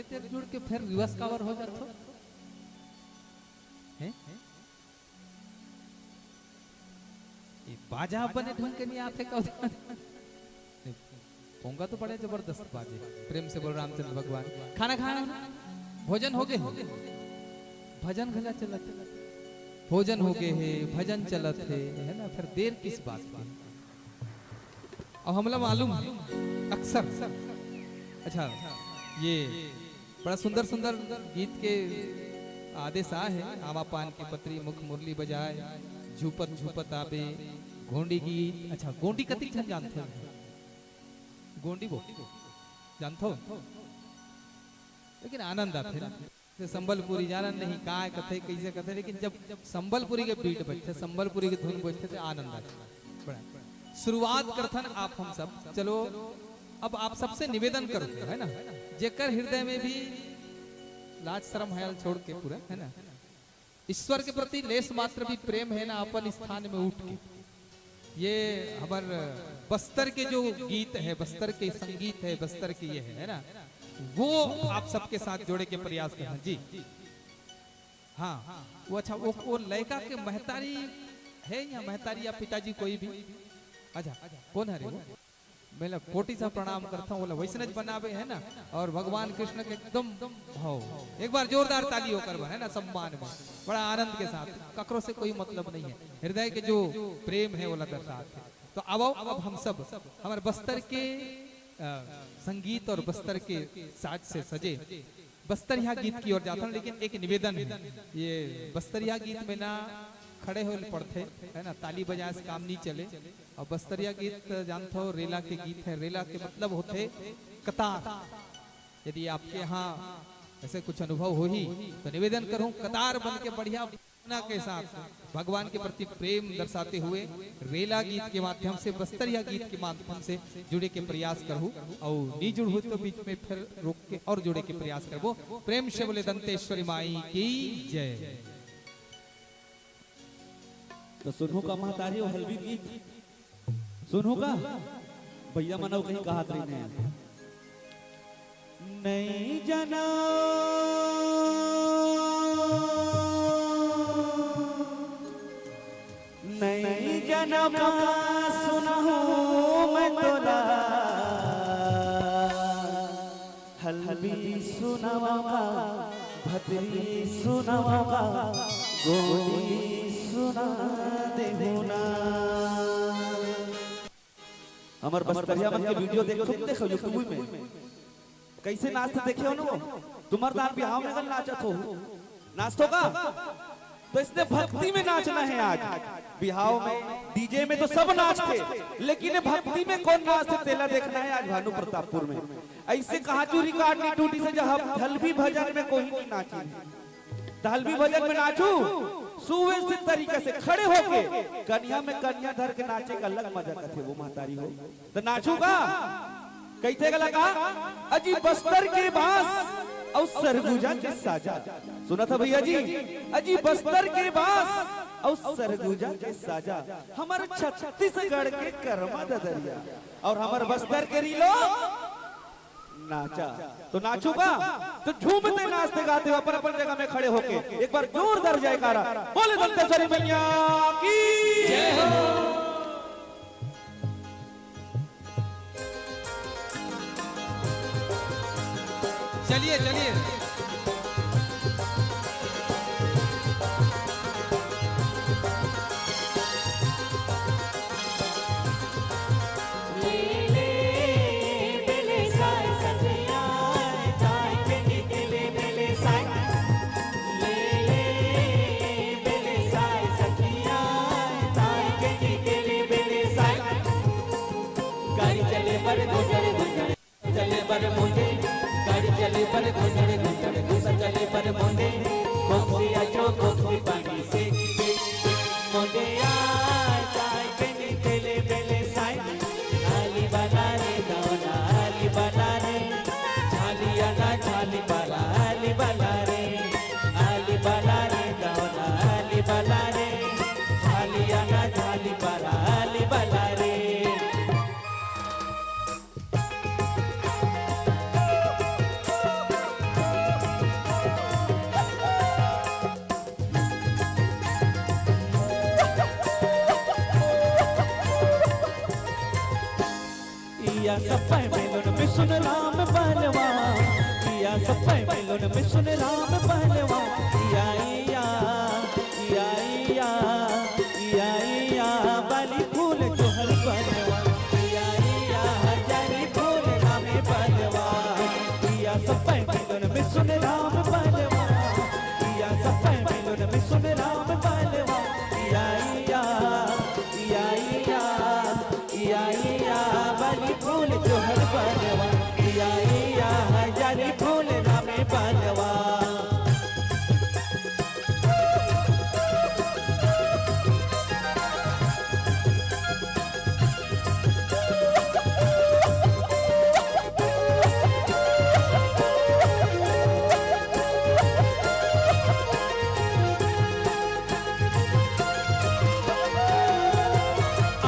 तेर जुड़ के फेर रिवर्स काबर हो जाथो? हैं? ये बाजा बने ढंग के नहीं आथे का? पोंगा तो बड़े जबरदस्त बाजे। प्रेम से बोल रामचंद्र भगवान। खाना खाए? भोजन हो गए? भजन घला चलत हे। भोजन हो गए हे, भजन चलत हे, है ना? फिर देर किस बात की? अब हमला मालूम हे, अक्सर, अच्छा, ये बड़ा सुंदर सुंदर गीत के आदेश आ हे। आमा पान के पतरी, मुख मुरली बजाए, झूपत झूपत आबे, गोंडी गीत। अच्छा, गोंडी कतिक झन जानथो? गोंडी वो जानथो, लेकिन आनंद आथे ना। से संबलपुरी जानन नहीं, काय कथे, कैसे कथे, लेकिन जब संबलपुरी के बीट बजथे, संबलपुरी के धुन बजथे, तो आनंद आथे। बड़ा। शुरुआत करथन आप हम सब। चलो, अब आप सबसे निवेदन करूँ, है ना, जेकर हृदय में भी लाज शरम हयल छोड़ के पूरा, है ना, ईश्वर के प्रति लेस मात्र भी प्रेम है ना, अपन स्थान में उठ के, ये हमर बस्तर के जो गीत है, बस्तर के संगीत है, बस्तर के ये है, है ना, वो आप सबके साथ जोड़े के प्रयास करना जी। हाँ, वो अच्छा, वो, वो लड़का के महतारी है या महतारी या पिताजी कोई भी? अच्छा, कौन है रे वो? मैं ला कोटि से प्रणाम करता हूँ, बोला वैसने ज बनावे है ना, और भगवान कृष्ण के एकदम भाव। एक बार जोरदार ताली ओकर बर, है ना, सम्मान में, बड़ा आनंद के साथ, ककरो से कोई मतलब नहीं है, हृदय के जो प्रेम है, वो ला दर्शात है। तो आओ, अब हम सब हमारे बस्तर के, अ, संगीत और बस्तर के साज से सजे बस्तरिया गीत की ओर जाता हूँ, लेकिन एक निवेदन है, ये बस्तरिया गीत में ना खड़े होए ल पड़थे, है ना, ताली बजाए से काम नहीं चले। और बस्तरिया गीत जानथो, रेला के गीत है, रेला के मतलब होथे कतार। यदि आपके यहाँ ऐसे कुछ अनुभव होही, तो निवेदन करूँ, कतार बन के बढ़िया भावना के साथ भगवान के प्रति प्रेम दर्शाते हुए रेला गीत के माध्यम से, बस्तरिया गीत के माध्यम से जुड़े के प्रयास करहू, और नी जुड़हू तो बीच में फिर रोक के और जुड़े के प्रयास करबो। प्रेम से बोले दंतेश्वरी माई की जय। तो सुनहू का महतारी, वो हल्बी गीत सुनहू का? भैया मन अउ कहीं कहत रहिन हे। नई जनम, नई जनम का सुनहूँ मैं तोला। हल्बी सुनावँव का, भतरी सुनावँव का, गोंडी सुना देहू ना। हमर बस्तरिया मन के video देखो, देखो YouTube में। कैसे नाचथे देखे हो ना वो? तुम्हर दान बिहाव में अगर नाचत हो, नाचथो का? तो इसने भक्ति में नाचना है आज। बिहाव में, DJ में तो सब नाचथे, लेकिन ये भक्ति में कौन नाचथे, तेला देखना है आज भानु प्रतापपुर में। ऐसे कहाँ चू record नहीं टूटी से जब हम हल्बी भजन में कोई नहीं नाची। त हल्बी भजन में नाचू, सुव्यवस्थित तरीका से खड़े होके, कनिहा में कनिहा धर के नाचे का अलग मजा कथे वो महतारी हो। त नाचू का? कहिथे गला का? अजी बस्तर के बांस अउ सरगुजा के साजा। सुनत ह भैया जी, अजी बस्तर के बांस अउ सरगुजा के साजा, हमर छत्तीसगढ़ के करमा ददरिया अउ हमर बस्तर के रीलो नाचा। तो नाचू का? तो झूमते नाचते गाते हुए अपन अपन जगह में खड़े होके एक बार जोरदार जयकारा बोले दंतेश्वरी मैया की जय हो। चलिए, चलिए। गाड़ी चले बर गुजर गुजर, चले बर मुझे, गाड़ी चले बर गुजर गुजर। या सप्पै मिलुन मिसुन राम पहलवान, या सप्पै मिलुन मिसुन राम पहलवान। या, या, या, या, या, या, बाली फूल जोहर पहलवान। या, या, हजारी फूल रामे पहलवान। या सप्पै मिलुन मिसुन राम पहलवान। या सप्पै मिलुन मिसुन राम पहलवान। या, या, या, या, या, या, बाली फूल जोहर पहलवान। या, या, हजारी फूल रामे पहलवान।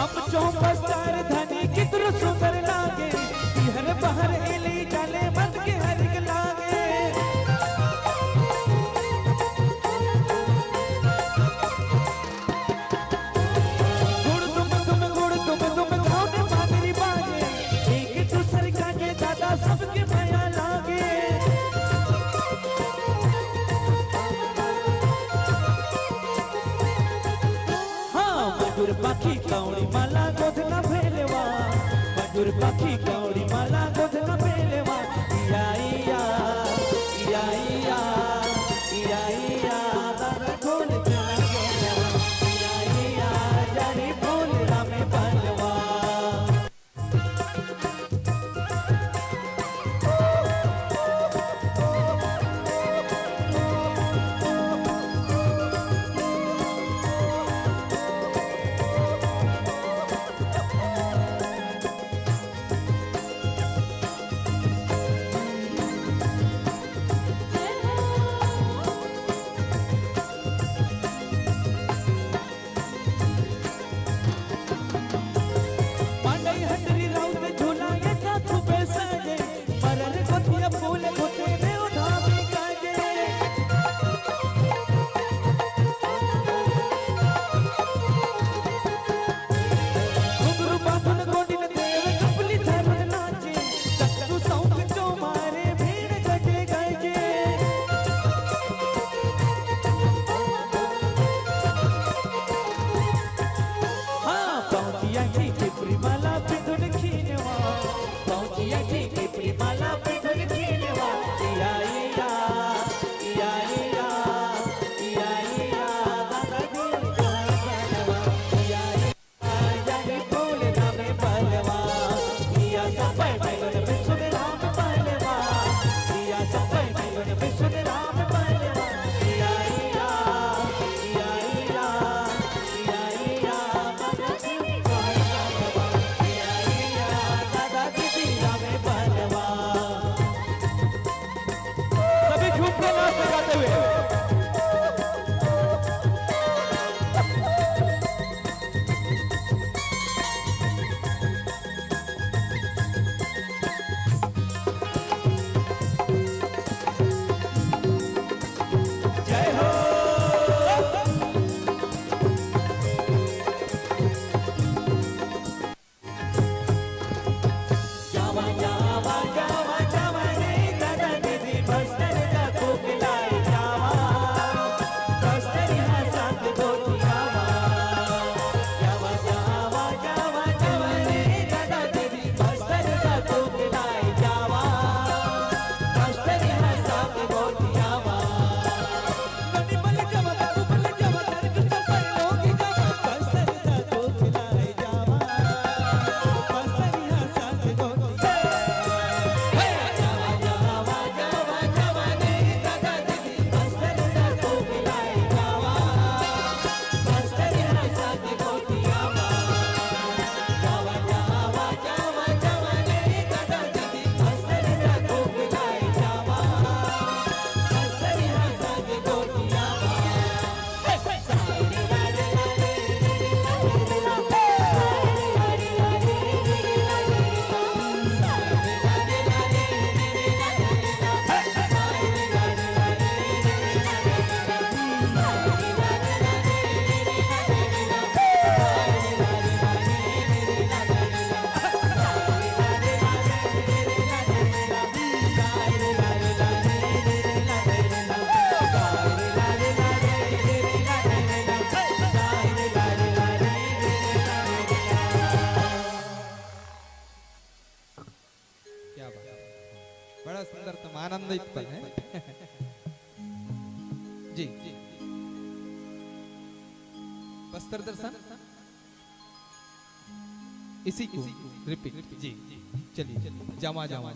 अब चौपस्तार धनी कितरो सुंदर लागे, इहर बाहर एली जाले मन के हरिक लागे। गुड़ तुम तुम गुड़ तुम तुम गाँव में बागरी बाजे, एक दूसर का के दादा सबके मया लागे। हाँ, मधुर पाखी कौड़ी माला गोधना भेलवा, मधुर पाखी कौड़ी माला गोधना भेलवा। या, या, या, या, या, या, दादा ढोल के नगेलवा। या, या, जानी बोल रामे पहलवा। मांडई हटरी राउत झूला एका खूबे साजे, मरर गोतिया फूल गोते देव धामी काजे। घुंघरू बांधुन गोंडिन देव कपली धरुन नाचे, तू सौंग चो मारे भीड़ गटे गजे। हाँ, पहुँचिया जी टिपरी माला पिंधुन खींचवा, पहुँचिया जी टिपरी माला पिंधुन खींचवा। या, या, या, या, या, या, दादा जी, या, या, या। पर है। जी, बस्तर दर्शन, इसी को रिपीट। जी, चलिए, जावा जावा।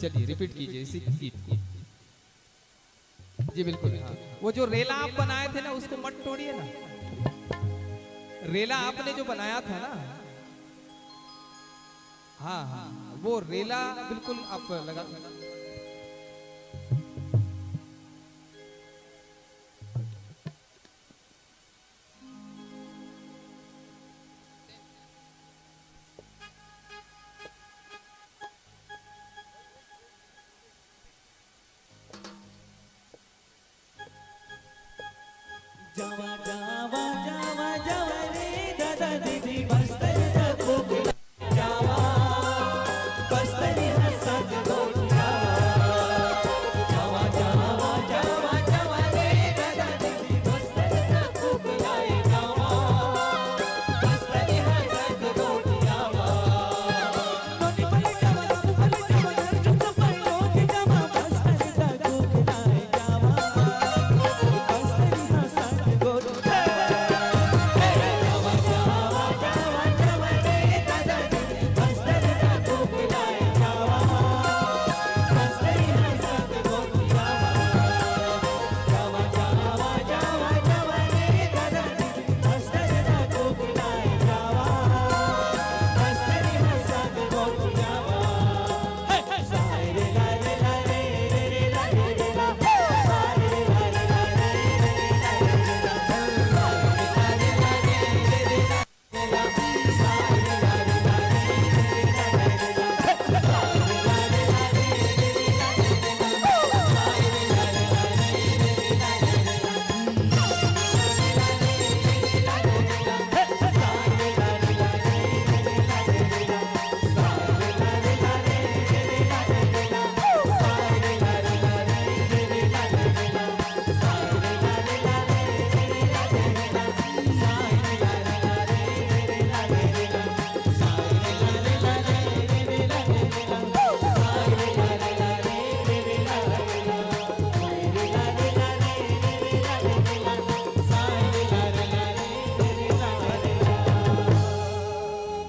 चलिए, रिपीट कीजिए इसी गीत को। जी बिल्कुल, हाँ। वो जो रेला आप बनाए थे ना, उसको मत तोड़िए ना। रेला आपने जो बनाया था ना, हाँ हाँ, वो रेला बिल्कुल आप लगा।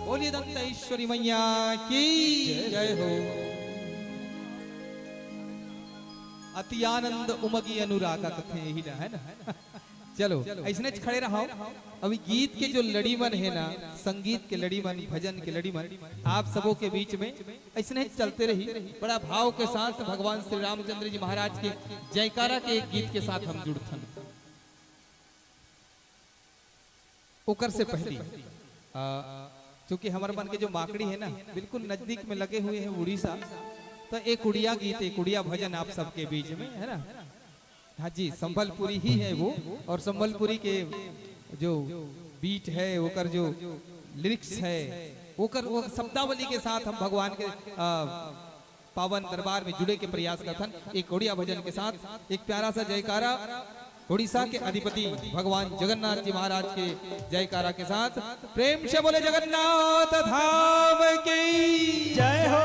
बोलिए दंतेश्वरी मैया की जय हो। अति आनंद उमगी अनुरागा कथे यही ना, है ना? चलो, ऐसने खड़े रहो। अभी गीत के जो लड़ी मन है ना, संगीत के लड़ी मन, भजन के लड़ी मन, आप सबों के बीच में ऐसने चलते रही। बड़ा भाव के साथ भगवान श्री रामचंद्र जी महाराज के जयकारा के एक गीत के साथ हम जुड़थन। ओकर से पहली, आ, चूंकि हमर मन के जो माकड़ी है ना, बिल्कुल नजदीक में लगे हुए हैं उड़ीसा, तो एक उड़िया गीत, एक उड़िया भजन आप सबके बीच में, है ना? हाँ जी, संबलपुरी ही है वो, और संबलपुरी के जो बीट है, ओकर जो लिरिक्स है, ओकर, वो शब्दावली के साथ हम भगवान के, आ, पावन दरबार में जुड़े के प्रयास करथन। एक उड़िया भजन के साथ एक प्यारा सा जयकारा उड़ीसा के अधिपति भगवान जगन्नाथ जी महाराज के जयकारा के साथ प्रेम से बोले जगन्नाथ धाम की जय हो।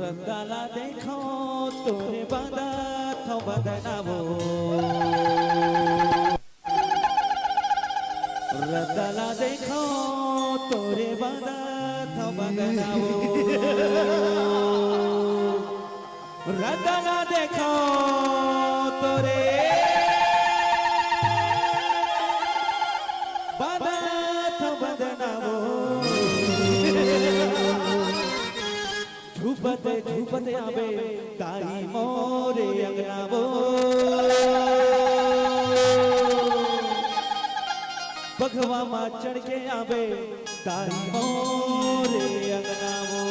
रद्दा ला देखो तोरे बांधत हव बंधना वो। रद्दा ला देखो तोरे बांधत हव बंधना वो। रद्दा ला देखो तोरे बांधत हव बंधना वो। झूपत झूपत आबे दाई मोरे अंगना वो। बघवा मा चढ़ के आबे दाई मोरे अंगना वो।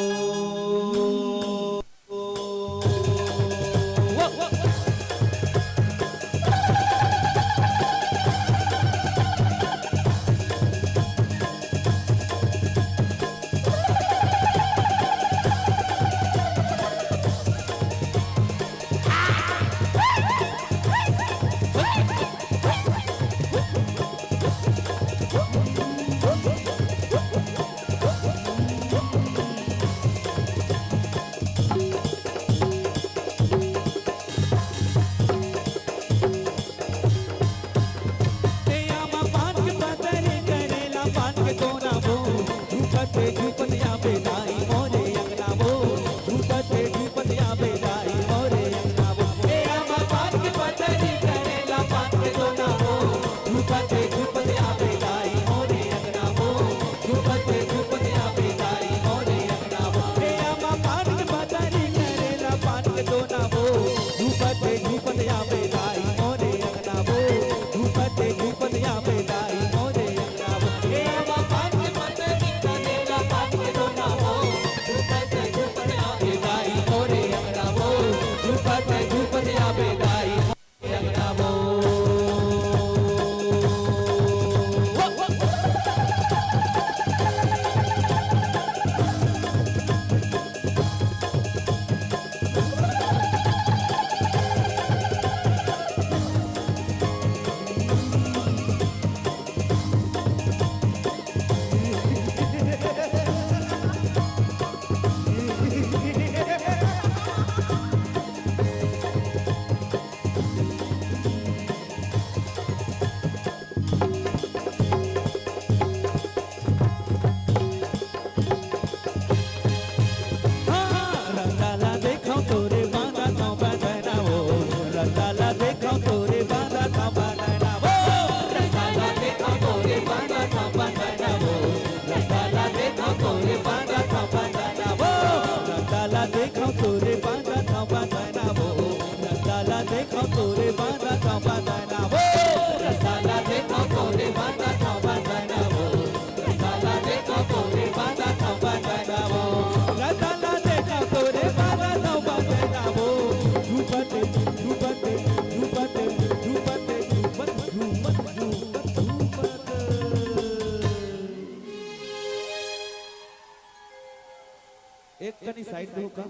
एक कनी साइड दो का।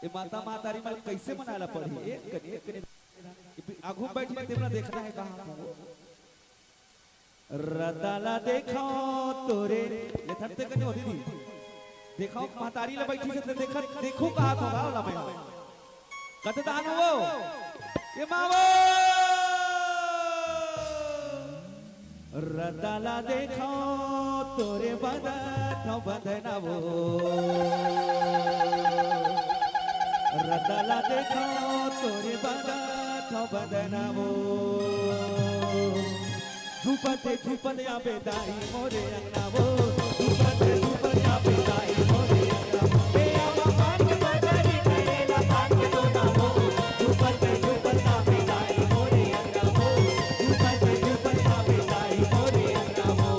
ये माता महतारी मन कैसे मनाला पड़ी? एक कनी, एक कनी। आगू बैठी तेमला देखना है कहाँ। रद्दा ला देखो तोरे, ये थरते कने होती थी। देखो महतारी ला बैठी से देखत, देखो कहा तो गाओ ला मैं। कत दान वो, ये मावो। रद्दा ला देखो तोरे बंधत हव बंधना वो। रद्दा ला देखो तोरे बंधत हव बंधना वो। झूपत झूपत आबे दाई मोरे अंगना वो। झूपत झूपत आबे दाई मोरे अंगना वो। ए आवा पान के बाजारी करेला पान के दोना वो। झूपत झूपत आबे दाई मोरे अंगना वो। झूपत झूपत आबे दाई मोरे अंगना वो।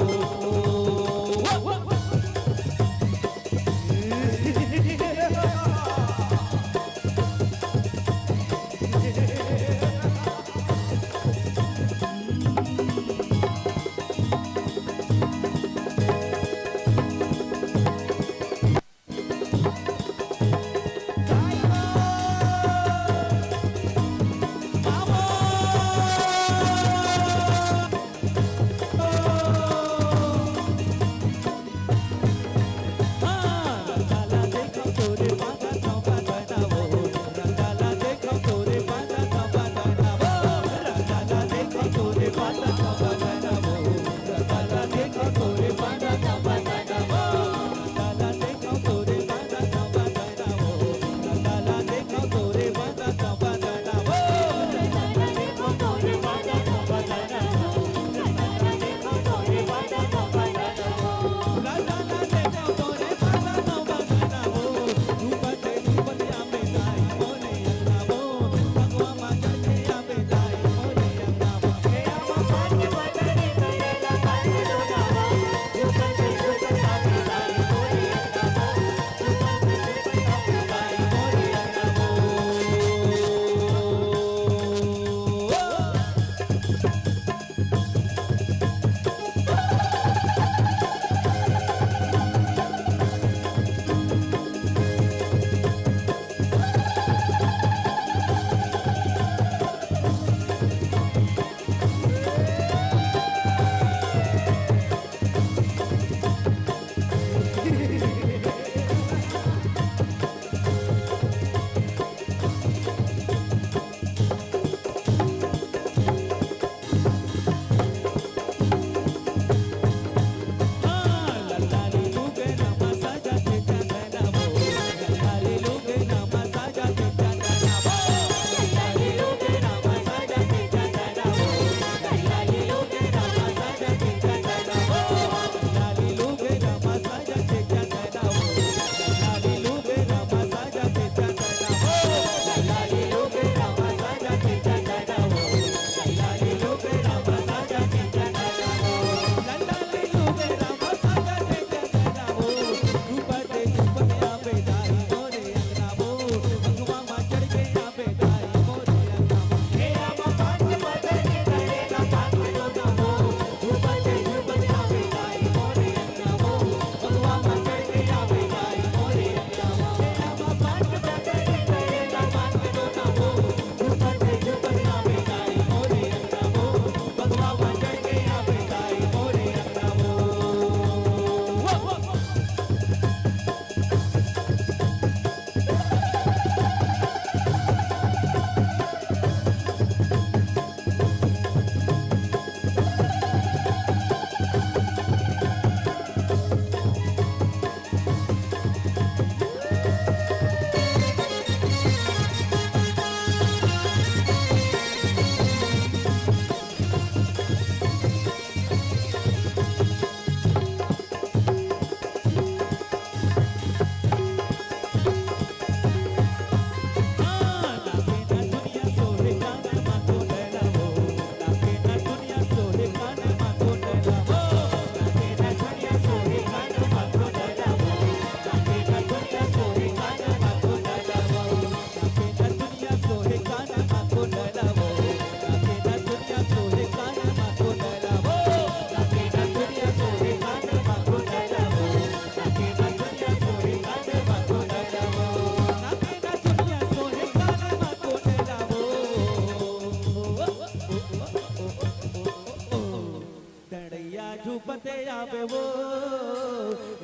आवे वो,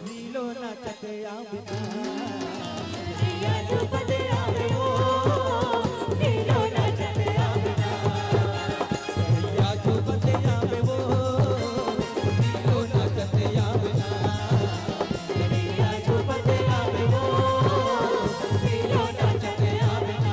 लीलो नाचत आवे ना। नैया डूबत आवे वो, लीलो नाचत आवे ना। नैया डूबत आवे वो, लीलो नाचत आवे ना। नैया डूबत आवे वो, लीलो नाचत आवे ना।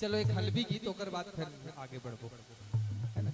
चलो, एक हलबी गीत, ओकर बाद फिर आगे बढ़बो, है ना?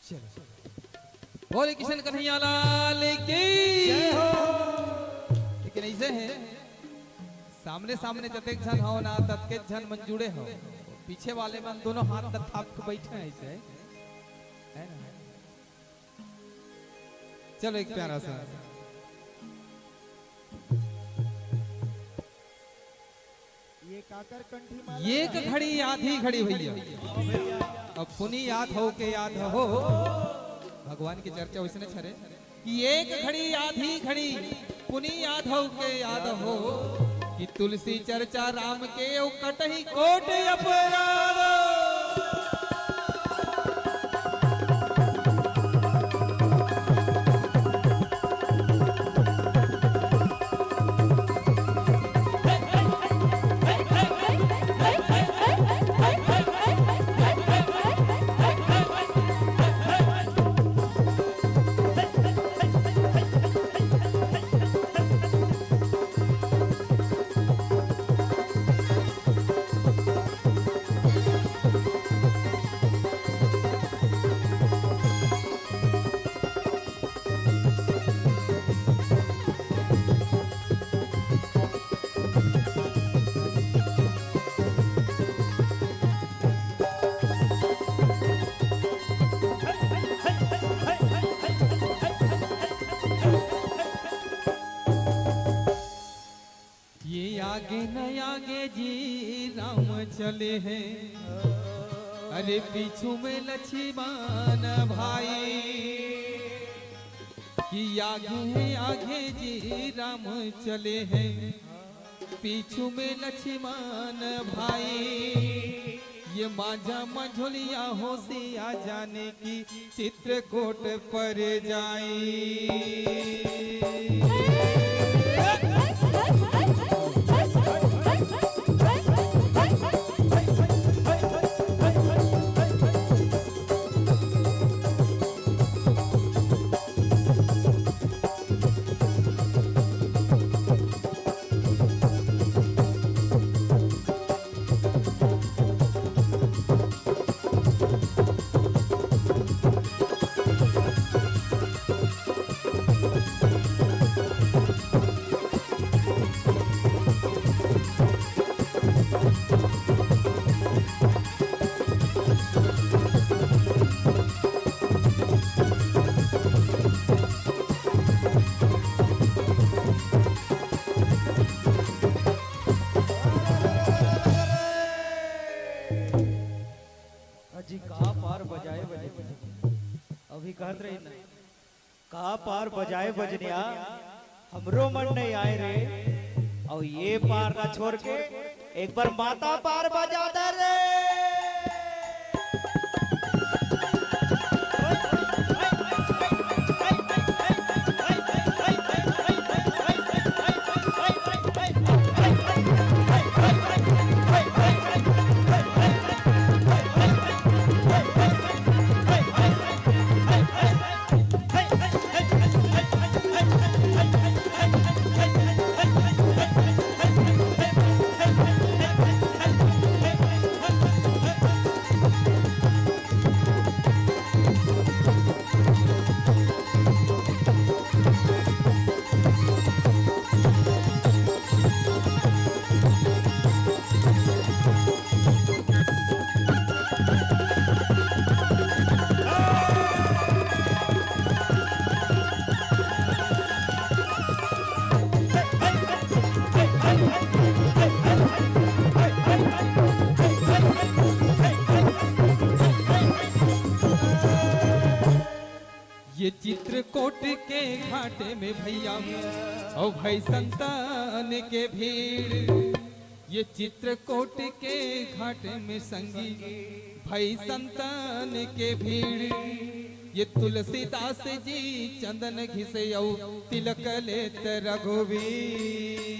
चलो, बोले किशन कन्हैया लाल की। जय हो। लेकिन ऐसे है, सामने सामने जतेक झन हो ना, ततके झन मन जुड़े हो, पीछे वाले मन दोनों हाथ ल थाप के बैठे हैं ऐसे, है ना? चलो, एक प्यारा सा। ये काकर कंठी माला एक है? घड़ी आधी घड़ी भैया। अब पुनी याद हो के याद हो। भगवान की चर्चा वैसने छरे कि एक घड़ी आधी घड़ी पुनी याद हो के याद हो कि तुलसी चर्चा राम के ओ कटही कोट अपराध। आगे न आगे जी राम चले हैं, अरे पीछू में लक्ष्मण भाई। कि आगे आगे जी राम चले हैं, पीछू में लक्ष्मण भाई। ये माझा मझोलिया होशिया जाने की चित्रकूट पर जाई। अजी का पार बजाए बजनिया, अभी कहत रही ना, का पार बजाए बजनिया, हमरो मन नहीं आए रे। अउ ये पार ला छोड़ के एक बार माता पार बजा दे रे। ये चित्रकूट के घाट में भैया, ओ भाई संतान के भीड़। ये चित्रकूट के घाट में संगी, भाई संतान के भीड़। ये तुलसीदास जी चंदन घिसे अउ तिलक लेत रघुवीर।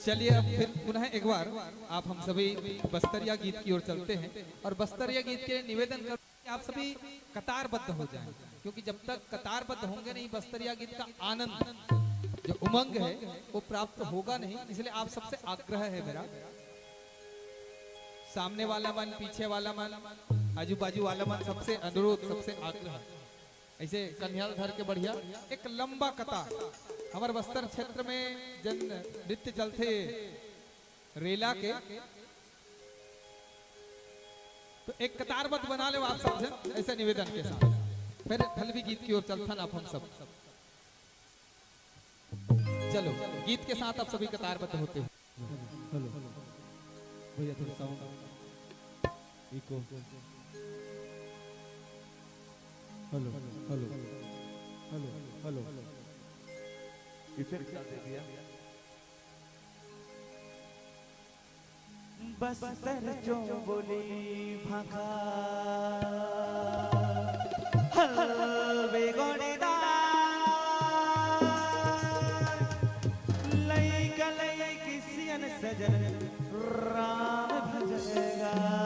चलिए, अब फिर पुनः एक बार आप हम सभी बस्तरिया गीत की ओर चलते हैं और बस्तरिया गीत के लिए निवेदन कर आप सभी कतारबद्ध हो जाएं, क्योंकि जब तक कतारबद्ध होंगे नहीं, बस्तरिया गीत का आनंद, जो उमंग है, वो प्राप्त होगा नहीं। इसलिए आप सबसे आग्रह है मेरा, सामने वाला मन, पीछे वाला मन, आजू बाजू वाला मन, सबसे अनुरोध, सबसे आग्रह, ऐसे कन्हैया धर के बढ़िया एक लंबा कतार। हमारे बस्तर क्षेत्र में जन नृत्य चलथे रेला के, तो एक कतारबद्ध बना ले आप सब जन, ऐसे निवेदन के साथ। फिर ढलवी गीत की ओर चलथन आप हम सब। चलो, गीत के साथ आप सभी कतारबद्ध होते हो। हेलो, भैया थोड़ा sound echo. Hello, hello, hello, hello. Effect डाल दे भैया। बस्तर चो बोली भाखा हलवे गोड़ेदार लइका लइकी सजन राम भजन गा।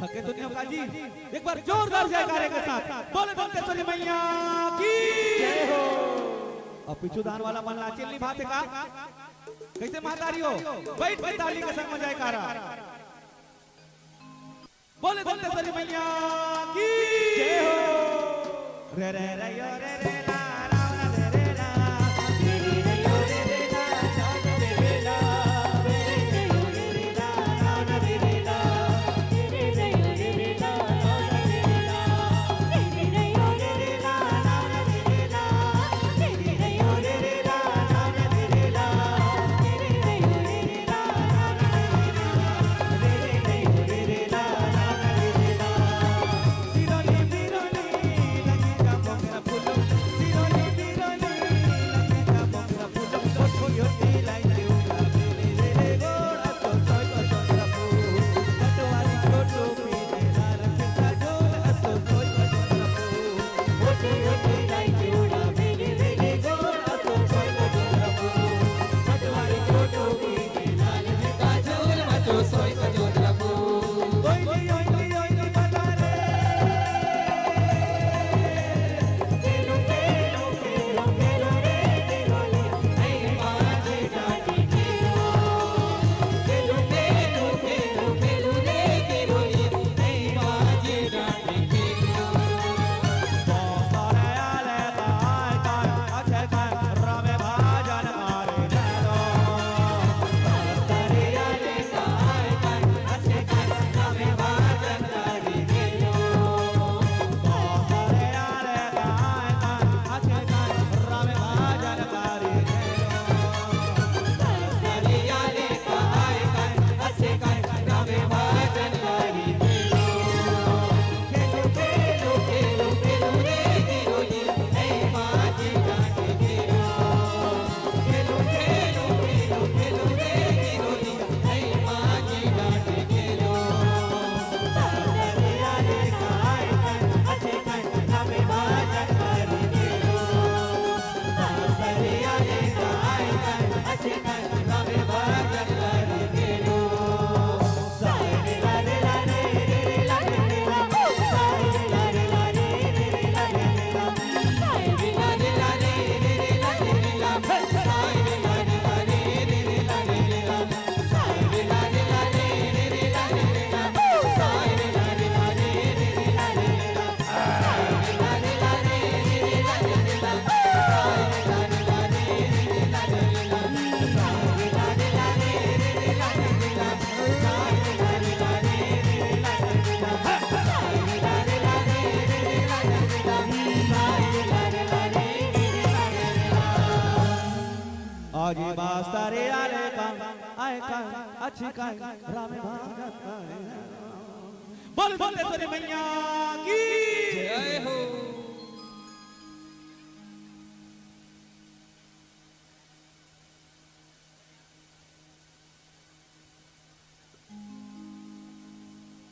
थके तो नहीं हो काजी? एक बार जोरदार जयकारे के साथ बोले दंतेश्वरी मैया की जय हो। अब पीछू दान वाला मन ला चिल्ली भाते का? कैसे महतारी हो? बैठ के ताली के संग में जयकारा। बोले दंतेश्वरी मैया की जय हो। रे रे रे यो रे रे ला, रावण रे रे ला। आज मास्टर आले का आए का अच्छी का राम भागत का। बोल बोल तेरी मैया की जय हो।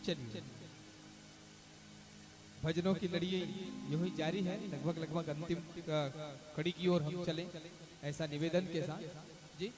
चलिए, भजनों की लड़ी यूं ही जारी है, लगभग लगभग अंतिम, अ, कड़ी की ओर हम चलें, ऐसा निवेदन के साथ। जी।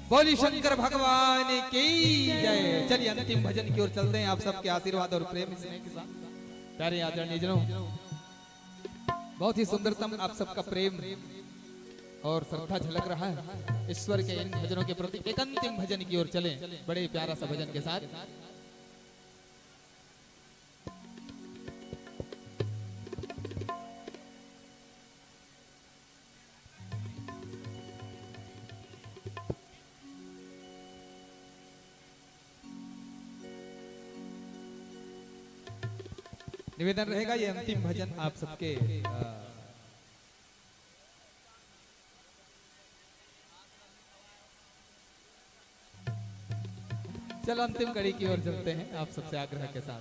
बोली शंकर भगवान की जय। चलिए, अंतिम भजन की ओर चलते हैं, आप सबके आशीर्वाद और प्रेम स्नेह के साथ। प्यारे आदरणीय जनों, बहुत ही सुंदरतम आप सबका प्रेम और श्रद्धा झलक रहा है ईश्वर के इन भजनों के प्रति। एक अंतिम भजन की ओर चलें, बड़े प्यारा सा भजन के साथ। निवेदन रहेगा, ये अंतिम भजन आप सबके, अ, चलो, अंतिम कड़ी की ओर चलते हैं आप सबसे आग्रह के साथ।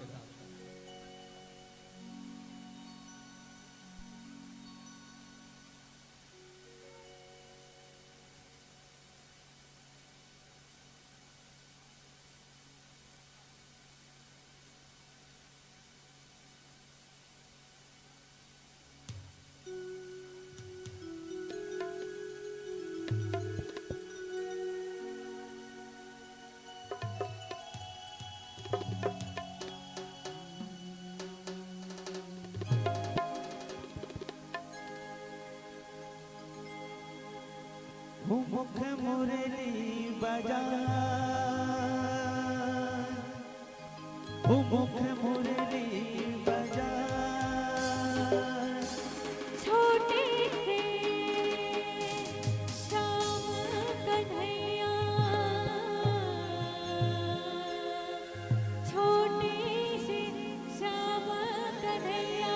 मुख मुरली बजा, मुख मुरली बजा। छोटे से श्याम कन्हैया, छोटे से श्याम कन्हैया।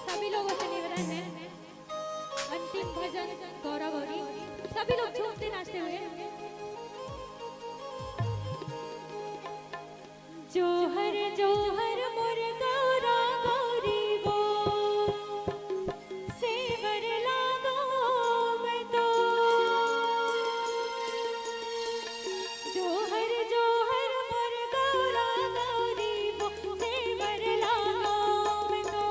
सभी लोगों से निवेदन है, अंतिम भजन गौरा गौरी, सभी लोग झूमते नाचते हुए। जोहर जोहर मोर गौरा गौरी गो, सेवर लागो मैं तो। जोहर जोहर मोर गौरा गौरी गो, सेवर लागो मैं तो।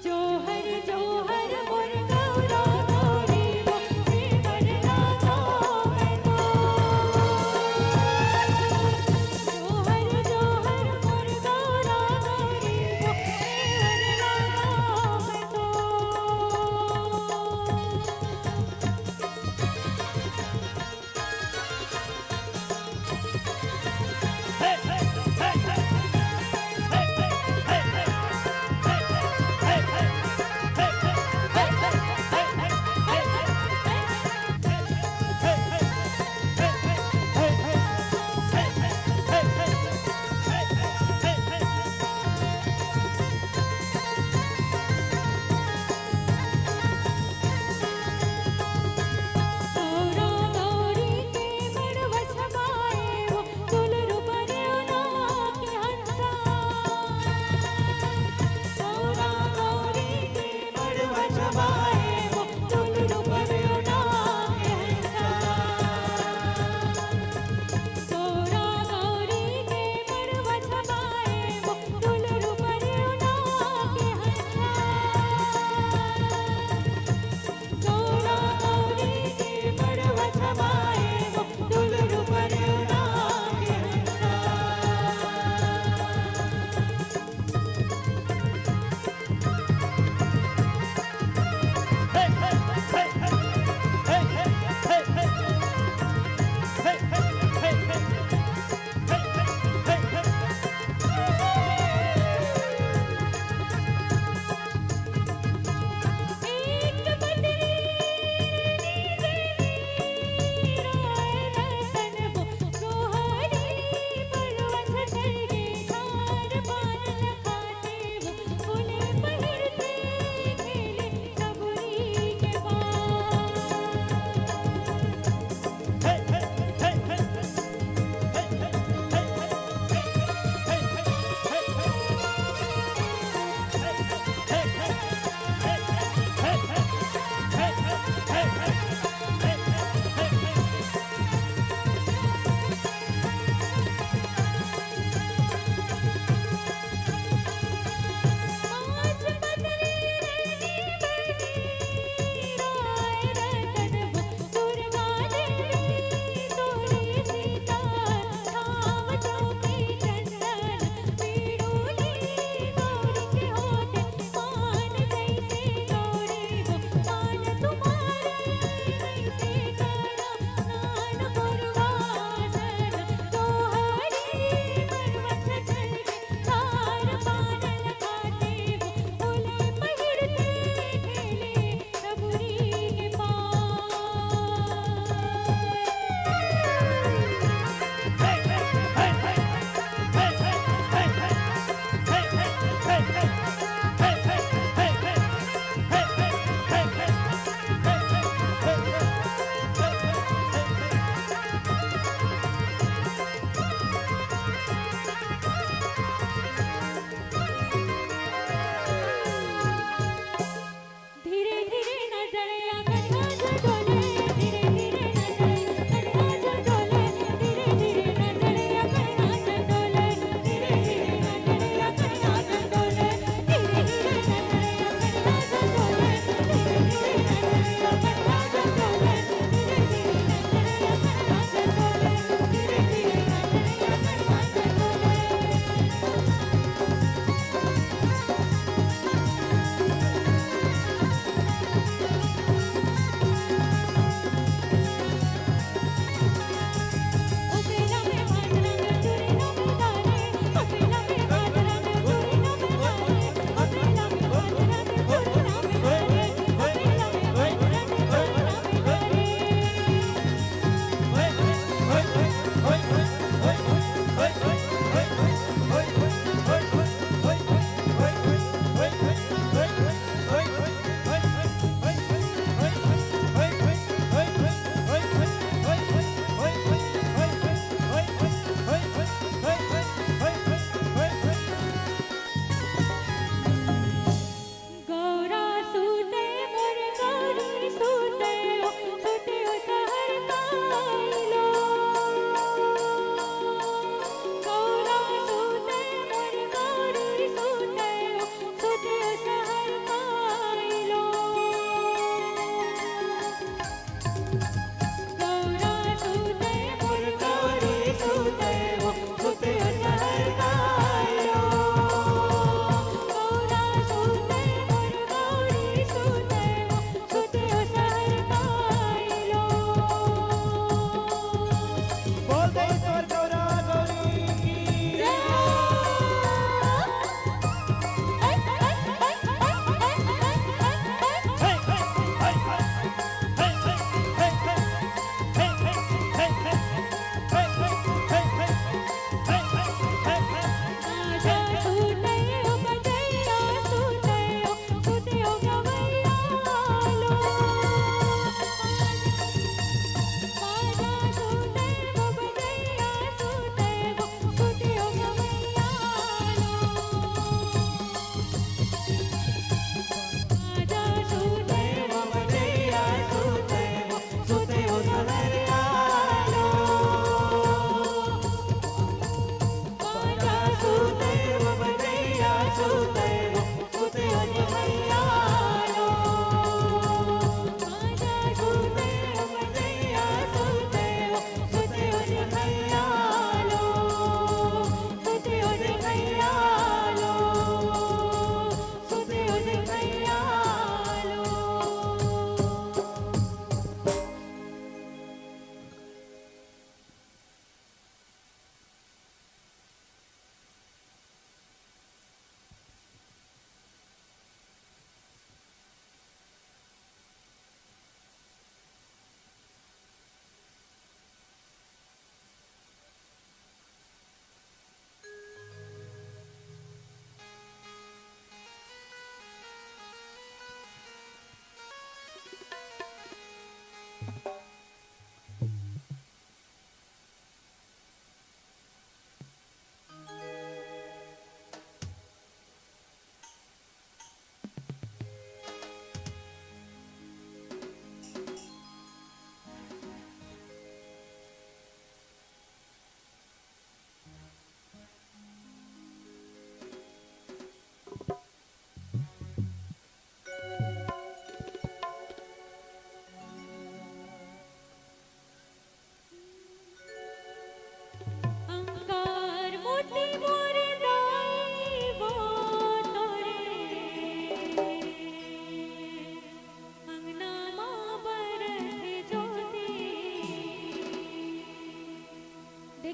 जोहर जोहर मोर गौरा गौरी गो, सेवर लागो मैं तो।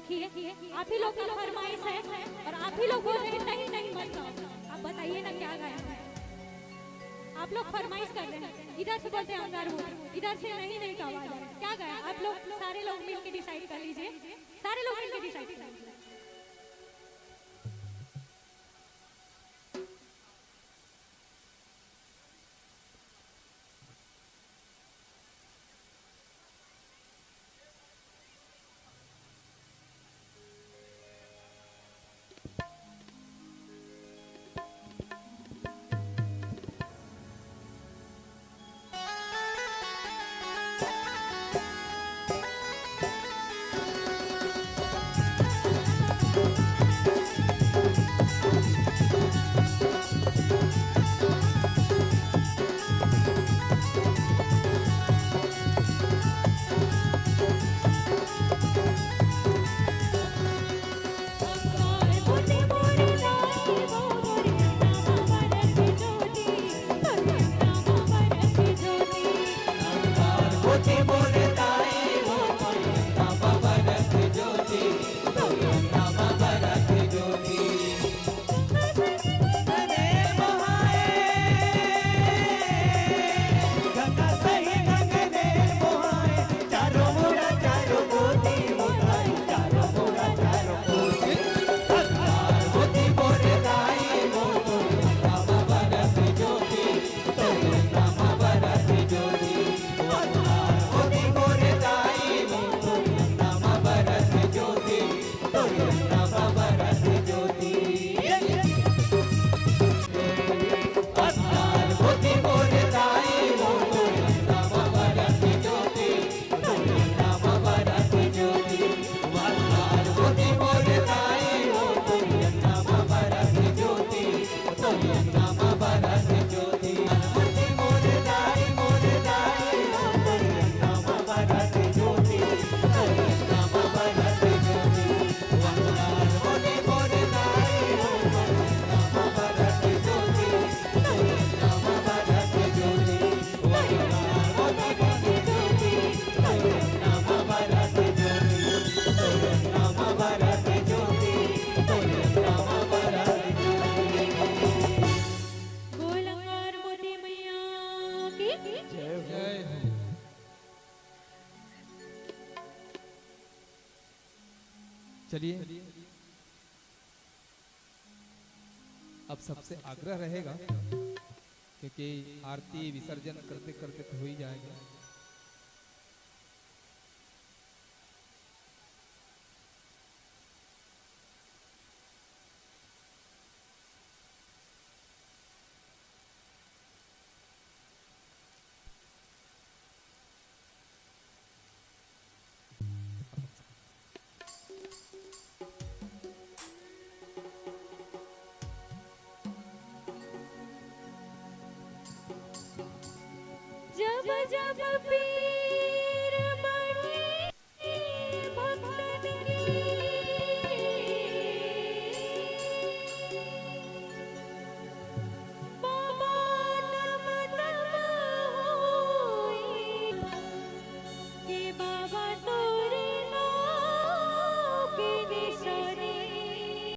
देखिए, आप ही लोग का फरमाइश है और आप ही लोग बोल रहे हैं, "नहीं, नहीं, मत गाओ।" आप बताइए ना क्या गाएं। आप लोग फरमाइश कर रहे हैं, इधर से बोलते हैं अंगार बोल, इधर से नहीं, नहीं का आवाज है। क्या गाएं? आप लोग सारे लोग मिलके डिसाइड कर लीजिए, सारे लोग मिलके डिसाइड कर लीजिए। गोलंगार मोती मैया की। जय हो। चलिए, अब सबसे आग्रह रहेगा, क्योंकि आरती विसर्जन करते करते तो हो ही जाएगा। जब जब पी